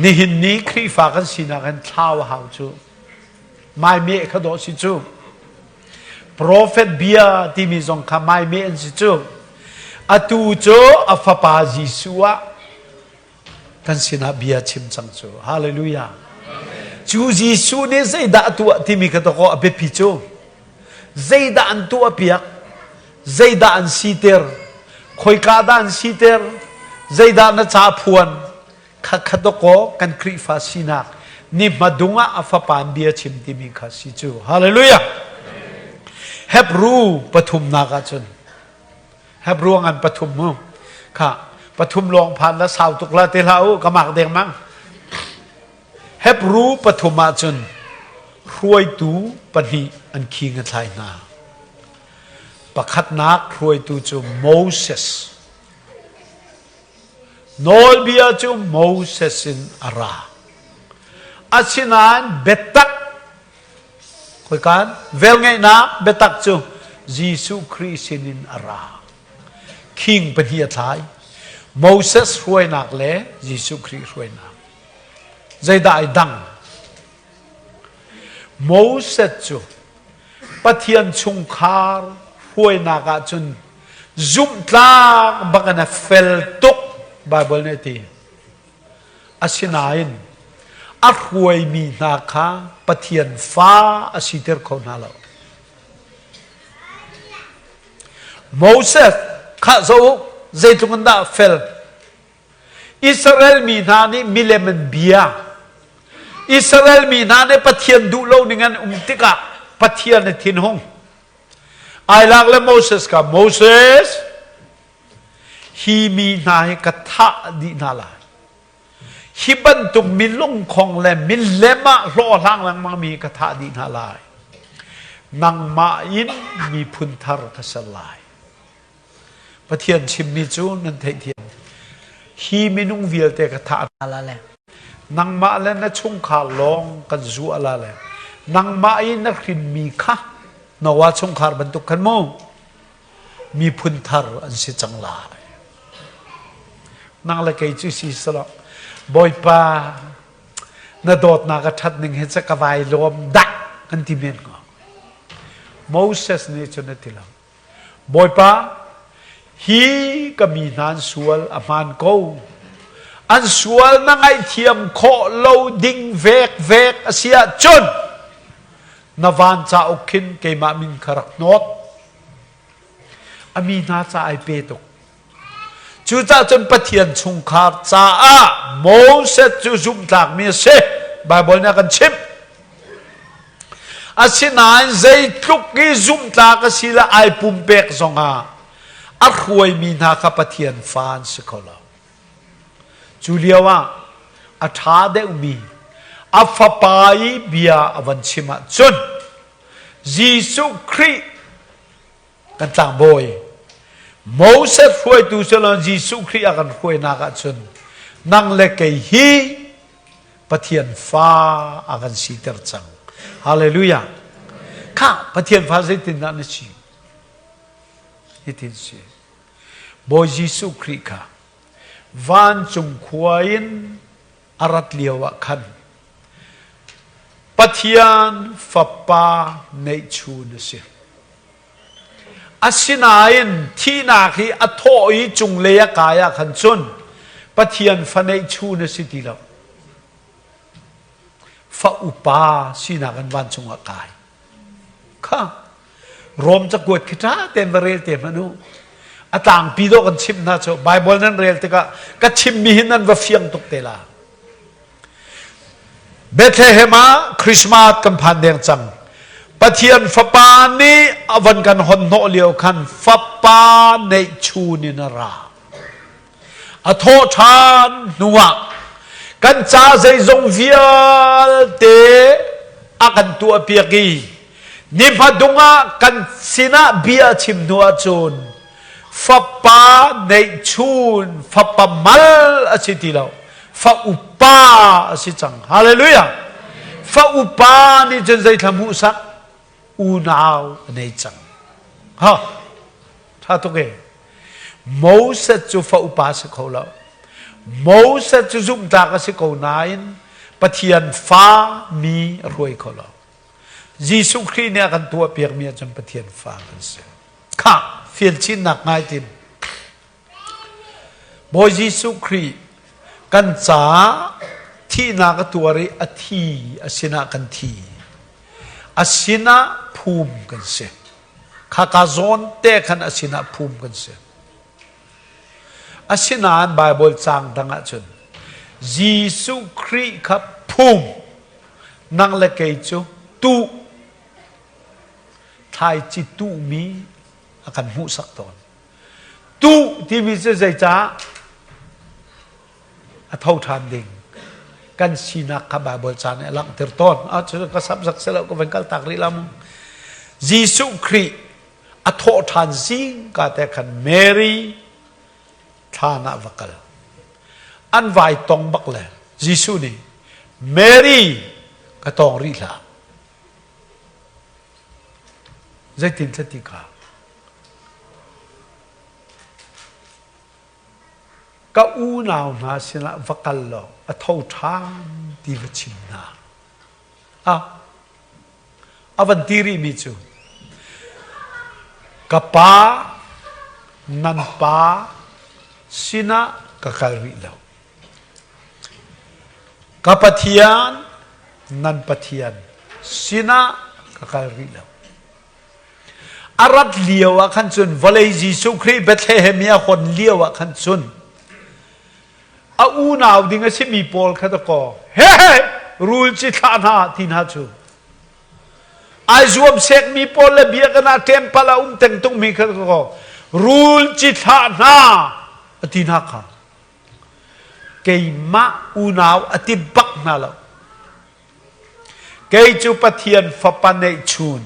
nihin ni Khrihfa kan sinak in thlau a hau cu mai me kha dawh si cu profet bia timi zong kha mai me an si cu atu cu a fapa Jesuh ah kan sinah bia chim cang cu hallelujah cu Jesuh nih zeidah a tuah timi kha dawkaw a biapi cu zeidah an tuah piak zeidah an siter khoika dah an siter zeidah na ca phuan kha kha dawkaw kan Khrihfa sinak ni hmadung ah a fapa bia chim timi kha si cu hallelujah Hebrew pathumnak ah cun Hebrew ngan pathum mu kha pathum lawng phan la sau tuk la te hlah u ka mak deng mang Hebrew pathum ah cun hruaitu pahnih an khing a thlai hna pakhatnak hruaitu cu Moses nawlbia cu Moses in a ra asinain biatak Khoikan velngeihnak biatak cu Jesuh Khrih sinin a ra. King pahnih a thlai. Moses hruainak le Jesuh Khrih hruainak. Zeidah ai dang? Moses cu Pathian chungkhar hruainak ahcun zumhtlak bak in a fel tuk Bible nih a ti. Asinain a hruaimi hna kha Pathian fa a siter kho hna lo. Moses kha zoh u, zeitluk in dah fel. Israel mi hna nih milem an bia. Israel mi hna nih Pathian duh lo ning an um tikah Pathian a thinhung. Ai lak le Moses kha Moses Hi mi hna hi ka thah dih hna lai. Hi bantuk mi lungkhong le milem ah hlawhhlang lengmang mi ka thah dih hna lai. Nangmah in miphun thar ka ser lai. Pathian chimmi cu nan theihthiam. Hi minung vialte ka thah hna la le nangmah le na chungkhar lawng kan zuah la le nangmah i na hrinmi kha Noah chungkhar bantuk khan mu miphun thar an si cang lai. Nang le kei cu si selaw Bawipa na dawtnak a ṭhat ning hi ca ka vai lawm dah kan ti men hnga. Moses nih cun a ti lo. Bawipa hi ka mi hna an sual a hmaan ko. An sual na ngaihthiam khawh lo ding vek vek a si ahcun na van cauk khin keimah min kha rak hnawt. A mi hna ca ai pe tuk. Cucaah cun Pathian chungkhar caah Moses cu zumhtlakmi a si. Baibal nih a kan chimh. Asinain zeitluk i zumhtlak a si le ai pumpek zongah a hruaimi hna kha Pathian fa an si kho lo. Cu lioah a ṭha deuhmi a fapa i bia a van chim ahcun Jesuh Khrih kan tlangbawi. Moses hruaitu selaw Jesuh Khrih a kan hruainak ahcun nang le kei hi Pathian fa a kan siter cang. Hallelujah. Kha Pathian fa zeitindah na si? Hitin si. Bawi Jesuh Khrih kha vancung khua in a rat lio ah khan Pathian Fapa neihchun a si. Asinain thihnak hi a thawh i cunglei a kai ah khan cun Pathian fa neihchun a si ti lo. Fa upa sinak in vancung ah kai. Kha Rom cakuat khi ṭha tein va rel te hmanh u. A tlangpi dawh kan chimh hna cu Baibal nan rel tikah ka chimmi hi nan va fiang tuk te la. Bethlehem ah Christmas kan phan deng cang. Pathian Fapa nih a van kan hon hnawh lio khan Fapa neihchun in a ra. A thawh ṭhan hnuah kan ca zeizong vialte a kan tuahpiak i ni hmadung ah kan sinah bia a chim hnu ahcun fapa neihchun fapa mal a si ti lo fa upa a si cang hallelujah fa upa nih cun zeithla hmuhsak unau a nei cang ha tha tuk e Moses cu fa upa si kho lo Moses cu zumhtlak a si ko nain Pathian fa mi a hruai kho lo Jesuh Khrih nih a kan tuahpiakmi ahcun Pathian fa kan si Khah fial chinnak ngai tim. Bawi Jesuh Khrih kan caah thihnak a tuar i a thi a sinah kan thi. A sinah phum kan si. Khaka zawn te khan a sinah phum kan si. Asinain Baibal caang dang ahcun Jesuh Khrih kha phum nang le kei cu tuh thlaici tuhmi a kan hmuhsak tawn. Tuh timi cu zeicah a tho ṭhan ding kan sinak kha Baibal ca nih a langhter tawn. Ah cu ka sap zak selo ka van kal tak rih la mu. Jesuh Khrih a thawh ṭhan zingka te khan Mary thlan ah va kal. An vai tong bak le Jesuh nih Mary ka tawng rih hlah. Zeitin ti kha? Ka unau hna sinah va kal law a tho ṭhan ti va chim hna. A a van ti rihmi cu ka pa nan pa sinah ka kal rih lo. Ka Pathian, nan Pathian sinah ka kal rih lo. A rat lio ah khan cun vawlei Jesuh Khrih Bethlehem i a hon lio ah khan cun a unau ding a simi pawl kha dakaw he rul ci thlah hna ti hna cu ai zuam sekmi pawl le biakinn ah temple a um teng tungmi kha dakaw rul ci thlah hna a ti hna kha Keimah unau a ti bak hna lo. Kei cu Pathian fapa neihchun,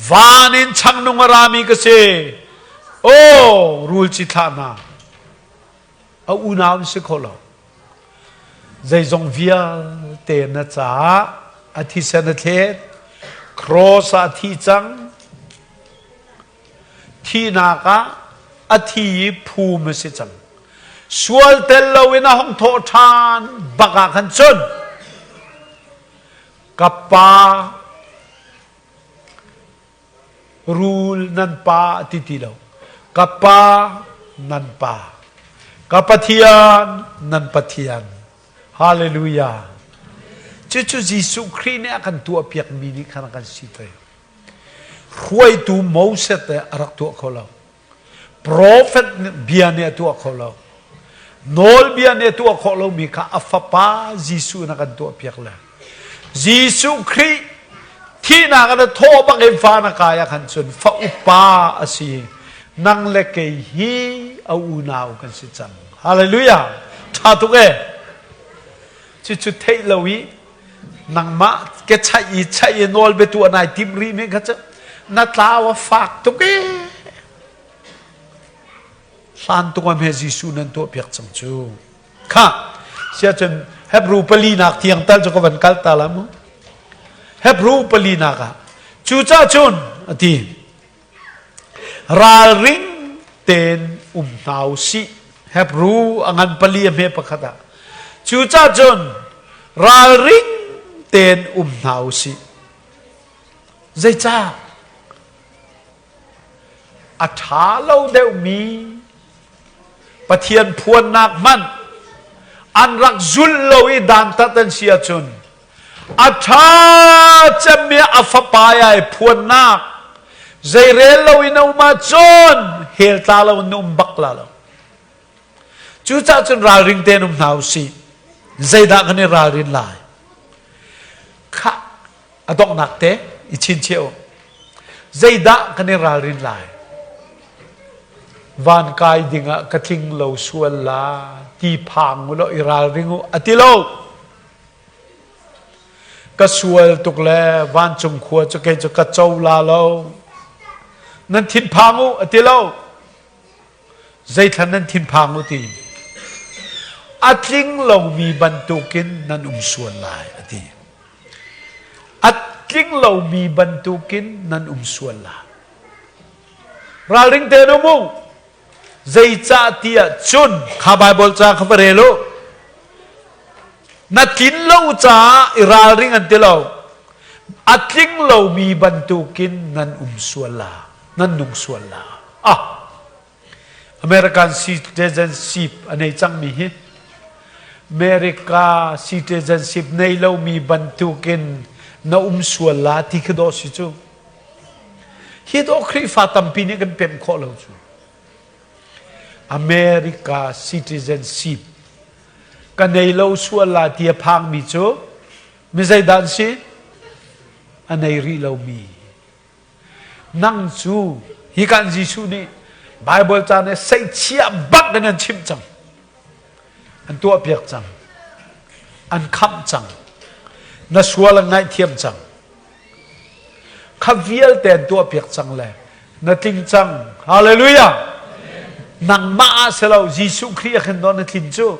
van in changnung a rami ka si. Aw, rul ci thlah hna. A unau an si kho lo. Zeizong vialte na caah a thisen a thlet, cross ah a thi cang, Thihnak ah a thi i phum a si cang. Sual tel loin a hung thawh ṭhan bak ah khan cun ka pa rul nan pa a ti ti lo. Ka pa nan pa. Ka Pathian nan Pathian. Hallelujah. Cucu Jesuh Khrih nih a kan tuahpiakmi nih khan a kan siter. Hruaitu Moses nih a rak tuah kho lo. Profet bia nih a tuah kho lo. Nawlbia nih a tuah khawh lomi kha a fapa Jesuh in a kan tuahpiak le Jesuh Khrih thihnak in a thawh bak in fa na kai ah khan cun fa upa a si. Nang le kei hi a unau kan si cang. Hallelujah. Ṭha tuk e. Cucu theih lo i nangmah ke chaih i chaih i nawl biatu an ai tim rih mi kha cu na tlau a fak tuk e. Hlan tuk ah hme Jesuh nan tuahpiak cang cu. Kha siacun Hebrew palinak tiang tal cu ka van kal ta la mu. Hebrew palinak ah cucah cun a ti ralring tein um hna u sih. Hebrew a ngan pali a hme pakhat ah cucah cun ralring tein um hna u sih. Zeicah? A ṭha lo deuhmi Pathian phuannak hmanh an rak zulh lo i dantat an si ahcun a ṭha cemmi a fapa ai phuannak zeirel lo in a um ahcun hell tla lo in um bak la lo. Cucaah cun ralring tein um hna u sih. Zeidah kan i ralrin lai? Khah a donghnak te i chinchiah u. Zeidah kan i ralrin lai? Van kai dingah ka tling lo sual la ti phang u law i ralring u a ti lo. Ka sual tuk le vancung khua cu kei cu ka co la lo. Nan thinphang u a ti lo. Zeithlan nan thinphang u ti. A tling lomi bantukin nan um sual lai a ti. A tling lomi bantukin nan um sual lai. Ralring tein um u. Zeicah tiah cun kha Baibal ca kha va rel u. Na tlin lo caah i ralring an ti lo. A tling lomi bantukin nan um sual la. Nan nung sual la. Ah! American citizenship a nei cangmi hi America citizenship nei lomi bantukin na um sual la ti khi dawh si cu. Hi dawh Khrihfa tampi nih kan pemh khawh lo cu. America citizenship ka nei lo sual la ti a phangmi cu mi zeidah an si? A nei rih lomi. Nang cu hi kan Jesuh nih Baibal ca nih seihchiah bak in an chimh cang. An tuahpiak cang. An khamh cang. Na sual an ngaihthiam cang. Kha vialte an tuahpiak cang le na tling cang. Hallelujah! Nangmah ah si lo Jesuh Khrih a khin dawn na tlin cu.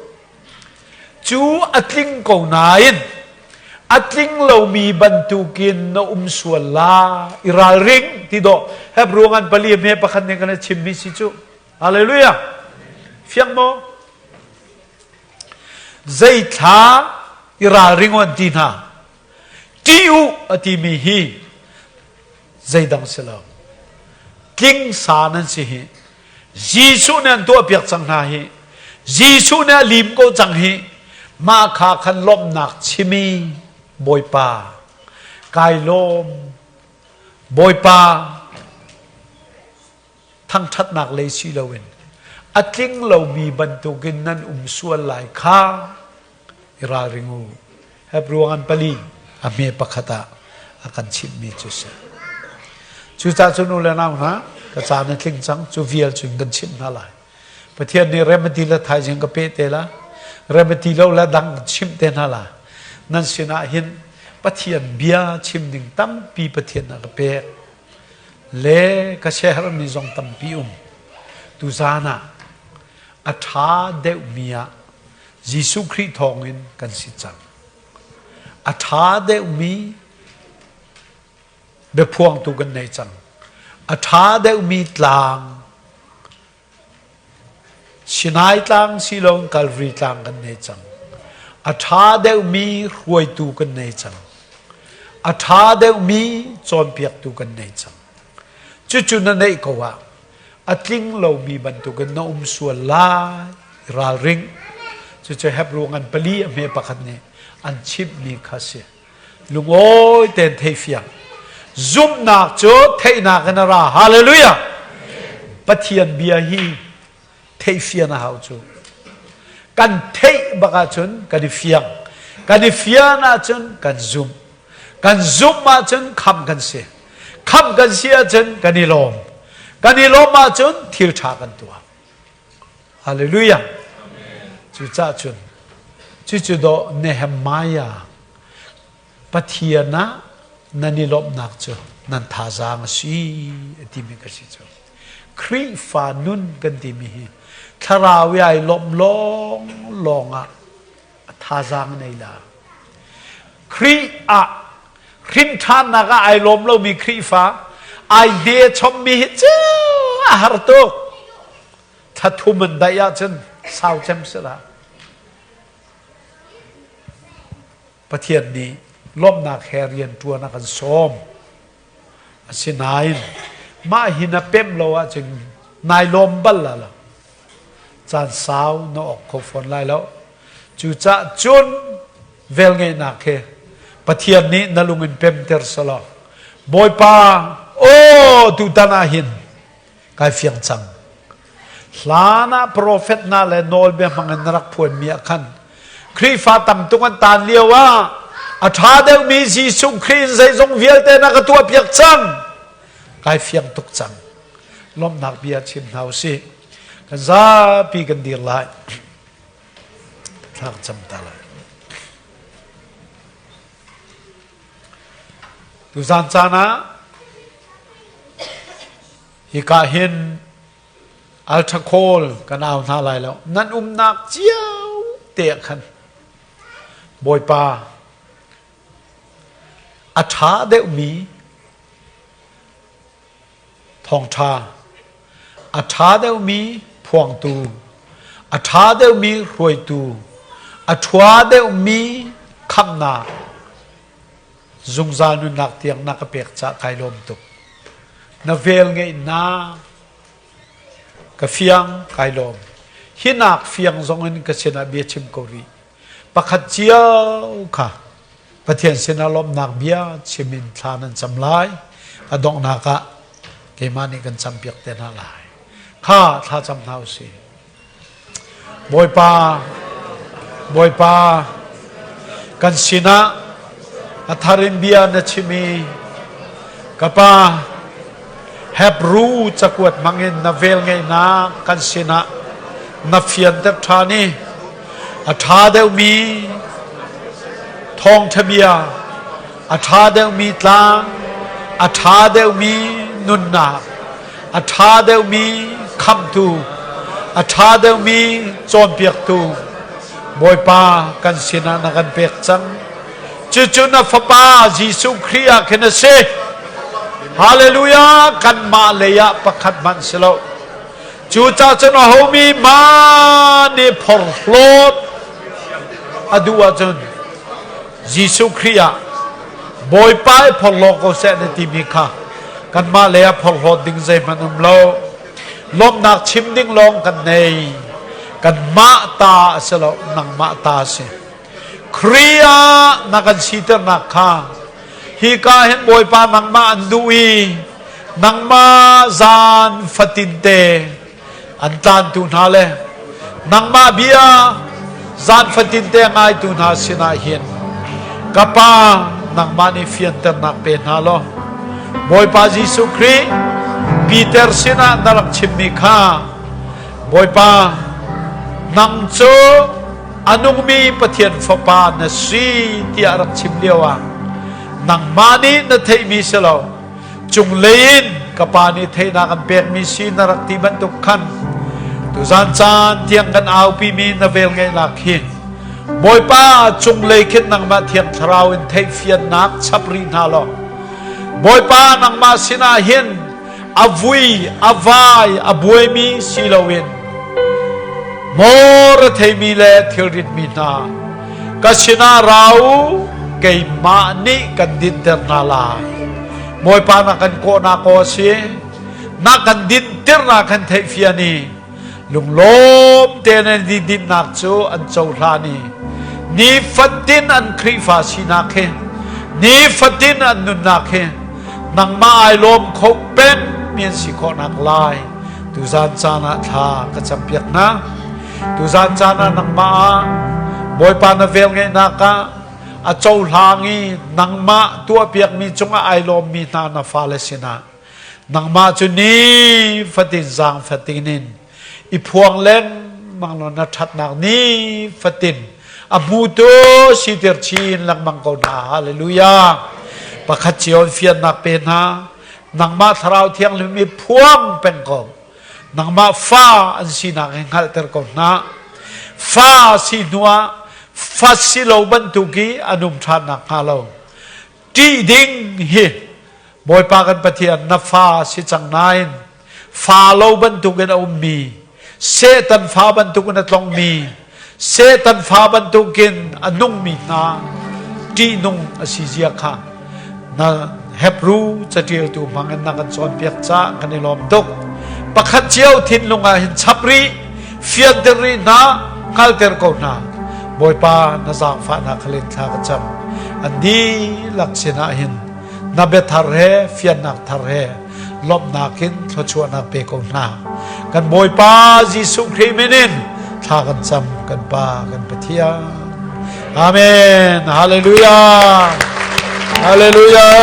Cu a tling ko nain a tling lomi bantukin na um sual la i ralring ti dawh Hebrew ngan pali hme pakhat nih kan chimmi si cu. Hallelujah! Fiang maw? Zeithla i ralring an ti hna. Ṭih u a timi hi zeidang si lo. Tling sa nan si hi. Jesuh nih an tuahpiak cang hna hi. Jesuh nih a lim ko cang hi. Mah kha khan lawmhnak chimi Bawipa kai lawm. Bawipa thangṭhatnak lei si loin a tling lomi bantukin nan um sual lai kha i ralring u. Hebrew ngan pali a hme pakhat ah a kan chimhmi cu si. Cucaah cun u le nau hna, ka caan a tling cang, cu vial cun kan chimh hna lai. Pathian nih rem a ti le thaizing ka peh te la, rem a ti lo le dang chimh te hna la. Nan sinah hin Pathian bia chim ding tampi Pathian a ka pek. Le ka siaherhmi zong tampi um. Tuzaan ah a ṭha deuhmi ah Jesuh Khrih thawngin kan si cang. A ṭha deuhmi biaphuangtu kan nei cang. A ṭha deuhmi tlang Sinai tlang si loin Kalvari tlang kan nei cang. A ṭha deuhmi hruaitu kan nei cang. A ṭha deuhmi cawnpiaktu kan nei cang. Cucu na neih ko ah a tling lomi bantukin na um sual lai ralring. Cucu Hebrew ngan pali a hme pakhat nih an chimhmi kha si. Lungawi tein theifiang. Zumhnak cu theihnak in a ra. Hallelujah! Pathian bia hi theihfian a hau cu. Kan theih bak ahcun kan i fiang. Kan i fian ahcun kan zumh. Kan zumh ahcun khamh kan si. Khamh kan si ahcun kan i lawm. Kan i lawm ahcun thil ṭha kan tuah. Hallelujah. Cucaah cun cucu dawh Nehemiah Pathian ah nan i lawmhnak cu nan thazaang a si a timi ka si cu. Khrihfa nun kan timi hi. Thlarau i ai lawmh lawng lawng ah a thazaang nei la. Khrih ah hrinṭhannak ah ai lawm lomi Khrihfa ai de chommi hi cu a har tuk. Thla thum an daih ahcun sau cem si la. Pathian nih lawmhnak he rian ṭuan a kan sawm. Asinain mah hi na pemh lo ahcun nai lawm bal la lo. Caan sau na awk kho fawn lai lo. Cucah cun velngeihnak he Pathian nih na lung in pemter selaw Bawipa, aw tutan ah hin kai fiang cang. Hlan ah profet hna le nawlbia hmang in na rak phuanmi ah khan Khrihfa tam tuk an taan lio ah a ṭha deuhmi Jesuh Khrih in zeizong vialte na ka tuahpiak cang. Kai fiang tuk cang. Lawmhnak bia chim hna usih. Kan zapi kan dir lai. Thla cam ta lai. Tuzan caan ah hika hin alṭhakhawl kan au hna lai lo. Nan umnak cio te ah khan Bawipa a ṭha deuhmi thawngṭha, a ṭha deuhmi phuangtu, a ṭha deuhmi hruaitu, a ṭhua deuhmi khamhnak, zungzal nunnak tiang na ka pek caah kai lawm tuk. Na vel ngeihnak ka fiang kai lawm. Hi nak fiang zong in ka sinah bia chim ko rih. Pakhat cio kha Pathian sinah lawmhnak bia chim in thla nan cam lai. A donghnak ah keimah nih kan campiak te hna lai. Kha thla cam hna usih. Bawipa, Bawipa, kan sinah a thar in bia na chim i ka pa Hebru cakuat hmangin na velngeihnak kan sinah na fianter ṭhan i a ṭha deuhmi thawngṭha bia, a ṭha deuhmi tlang, a ṭha deuhmi nunnak, a ṭha deuhmi khamhtu, a ṭha deuhmi cawnpiaktu Bawipa kan sinah na kan pek cang. Cucu na Fapa Jesuh Khrih ah khin a si. Hallelujah! Kanmah lei ah pakhat hmanh si lo. Cucaah cun ahomi ma nih phorhlawt a duh ahcun Jesuh Khrih ah Bawipa i phorhlaw ko seh na timi kha kanmah lei ah phorhlawt ding zeihmanh um lo. Lawmhnak chim ding lawng kan nei. Kanmah ta a si lo, nangmah ta a si. Khrih ah na kan siternak kha hika hin Bawipa nangmah an duh i nangmah zan fatinte an tlantu hna le nangmah bia zan fatinte ngaitu hna sinah hin ka pa nangmah nih fianternak pe hna law Bawipa Jesuh Khrih Peter sinah na rak chimmi kha Bawipa nang cu a nungmi Pathian Fapa na si tiah rak chim lio ah nangmah nih na theihmi si lo cunglei in ka pa nih theihnak an pekmi si na rak ti bantuk khan tuzan caan tiang kan aupimi na velngeihnak hi Bawipa cunglei khin nangmah Thiang Thlarau in theihfiannak chap rih hna law Bawipa nangmah sinah hin a vui a vai a buaimi si loin maw retheimi le thilritmi hna ka sinah ra u keimah nih kan dinter hna lai Bawipa na kan kawhnak aw a si na kan dintirnak kan theihfian i lunglawm tein an dinnak cu an cohlan i nifatin an Khrihfa sinak he nifatin an nunnak he nangmah ai lawm kho peng mi an si khawhnak lai tuzan caan ah thla ka campiak hna tuzan caan ah nangmah ah Bawipa na velngeihnak ah a cohlang i nangmah tuahpiakmi cungah ai lawmmi hna na fale sinah nangmah cu ni fatin zaang fatin in i phuang lengmang law na ṭhatnak ni fatin a hmutu siter chin lengmang ko hna. Hallelujah. Pakhat cio in fiannak pe hna. Nangmah Thlarau Thianghlim i phuang peng ko. Nangmah fa an sinak hi hngalhter ko hna. Fa si hnuah fa si lo bantuk i an um ṭhan nakhnga lo. Ṭih ding hi Bawipa kan Pathian na fa si cang nain fa lo bantukin a ummi, Satan fa bantukin a tlongmi, Satan fa bantukin a nungmi hna ṭihnung a si zia kha na Hebru caṭialtu hmangin na kan cawnpiak caah kan i lawm tuk. Pakhat cio thinlung ah hin chap rih, fianter rih hna, hngalter ko hna. Bawipa na zaangfahnak kha len thla ka cam. An dihlak sinah hin na bia thar he fiannak thar he lawmhnak in thluachuahnak pe ko hna. Kan Bawipa Jesuh Khrih min in thla kan cam kan Pa kan Pathian. Amen. Hallelujah. Hallelujah.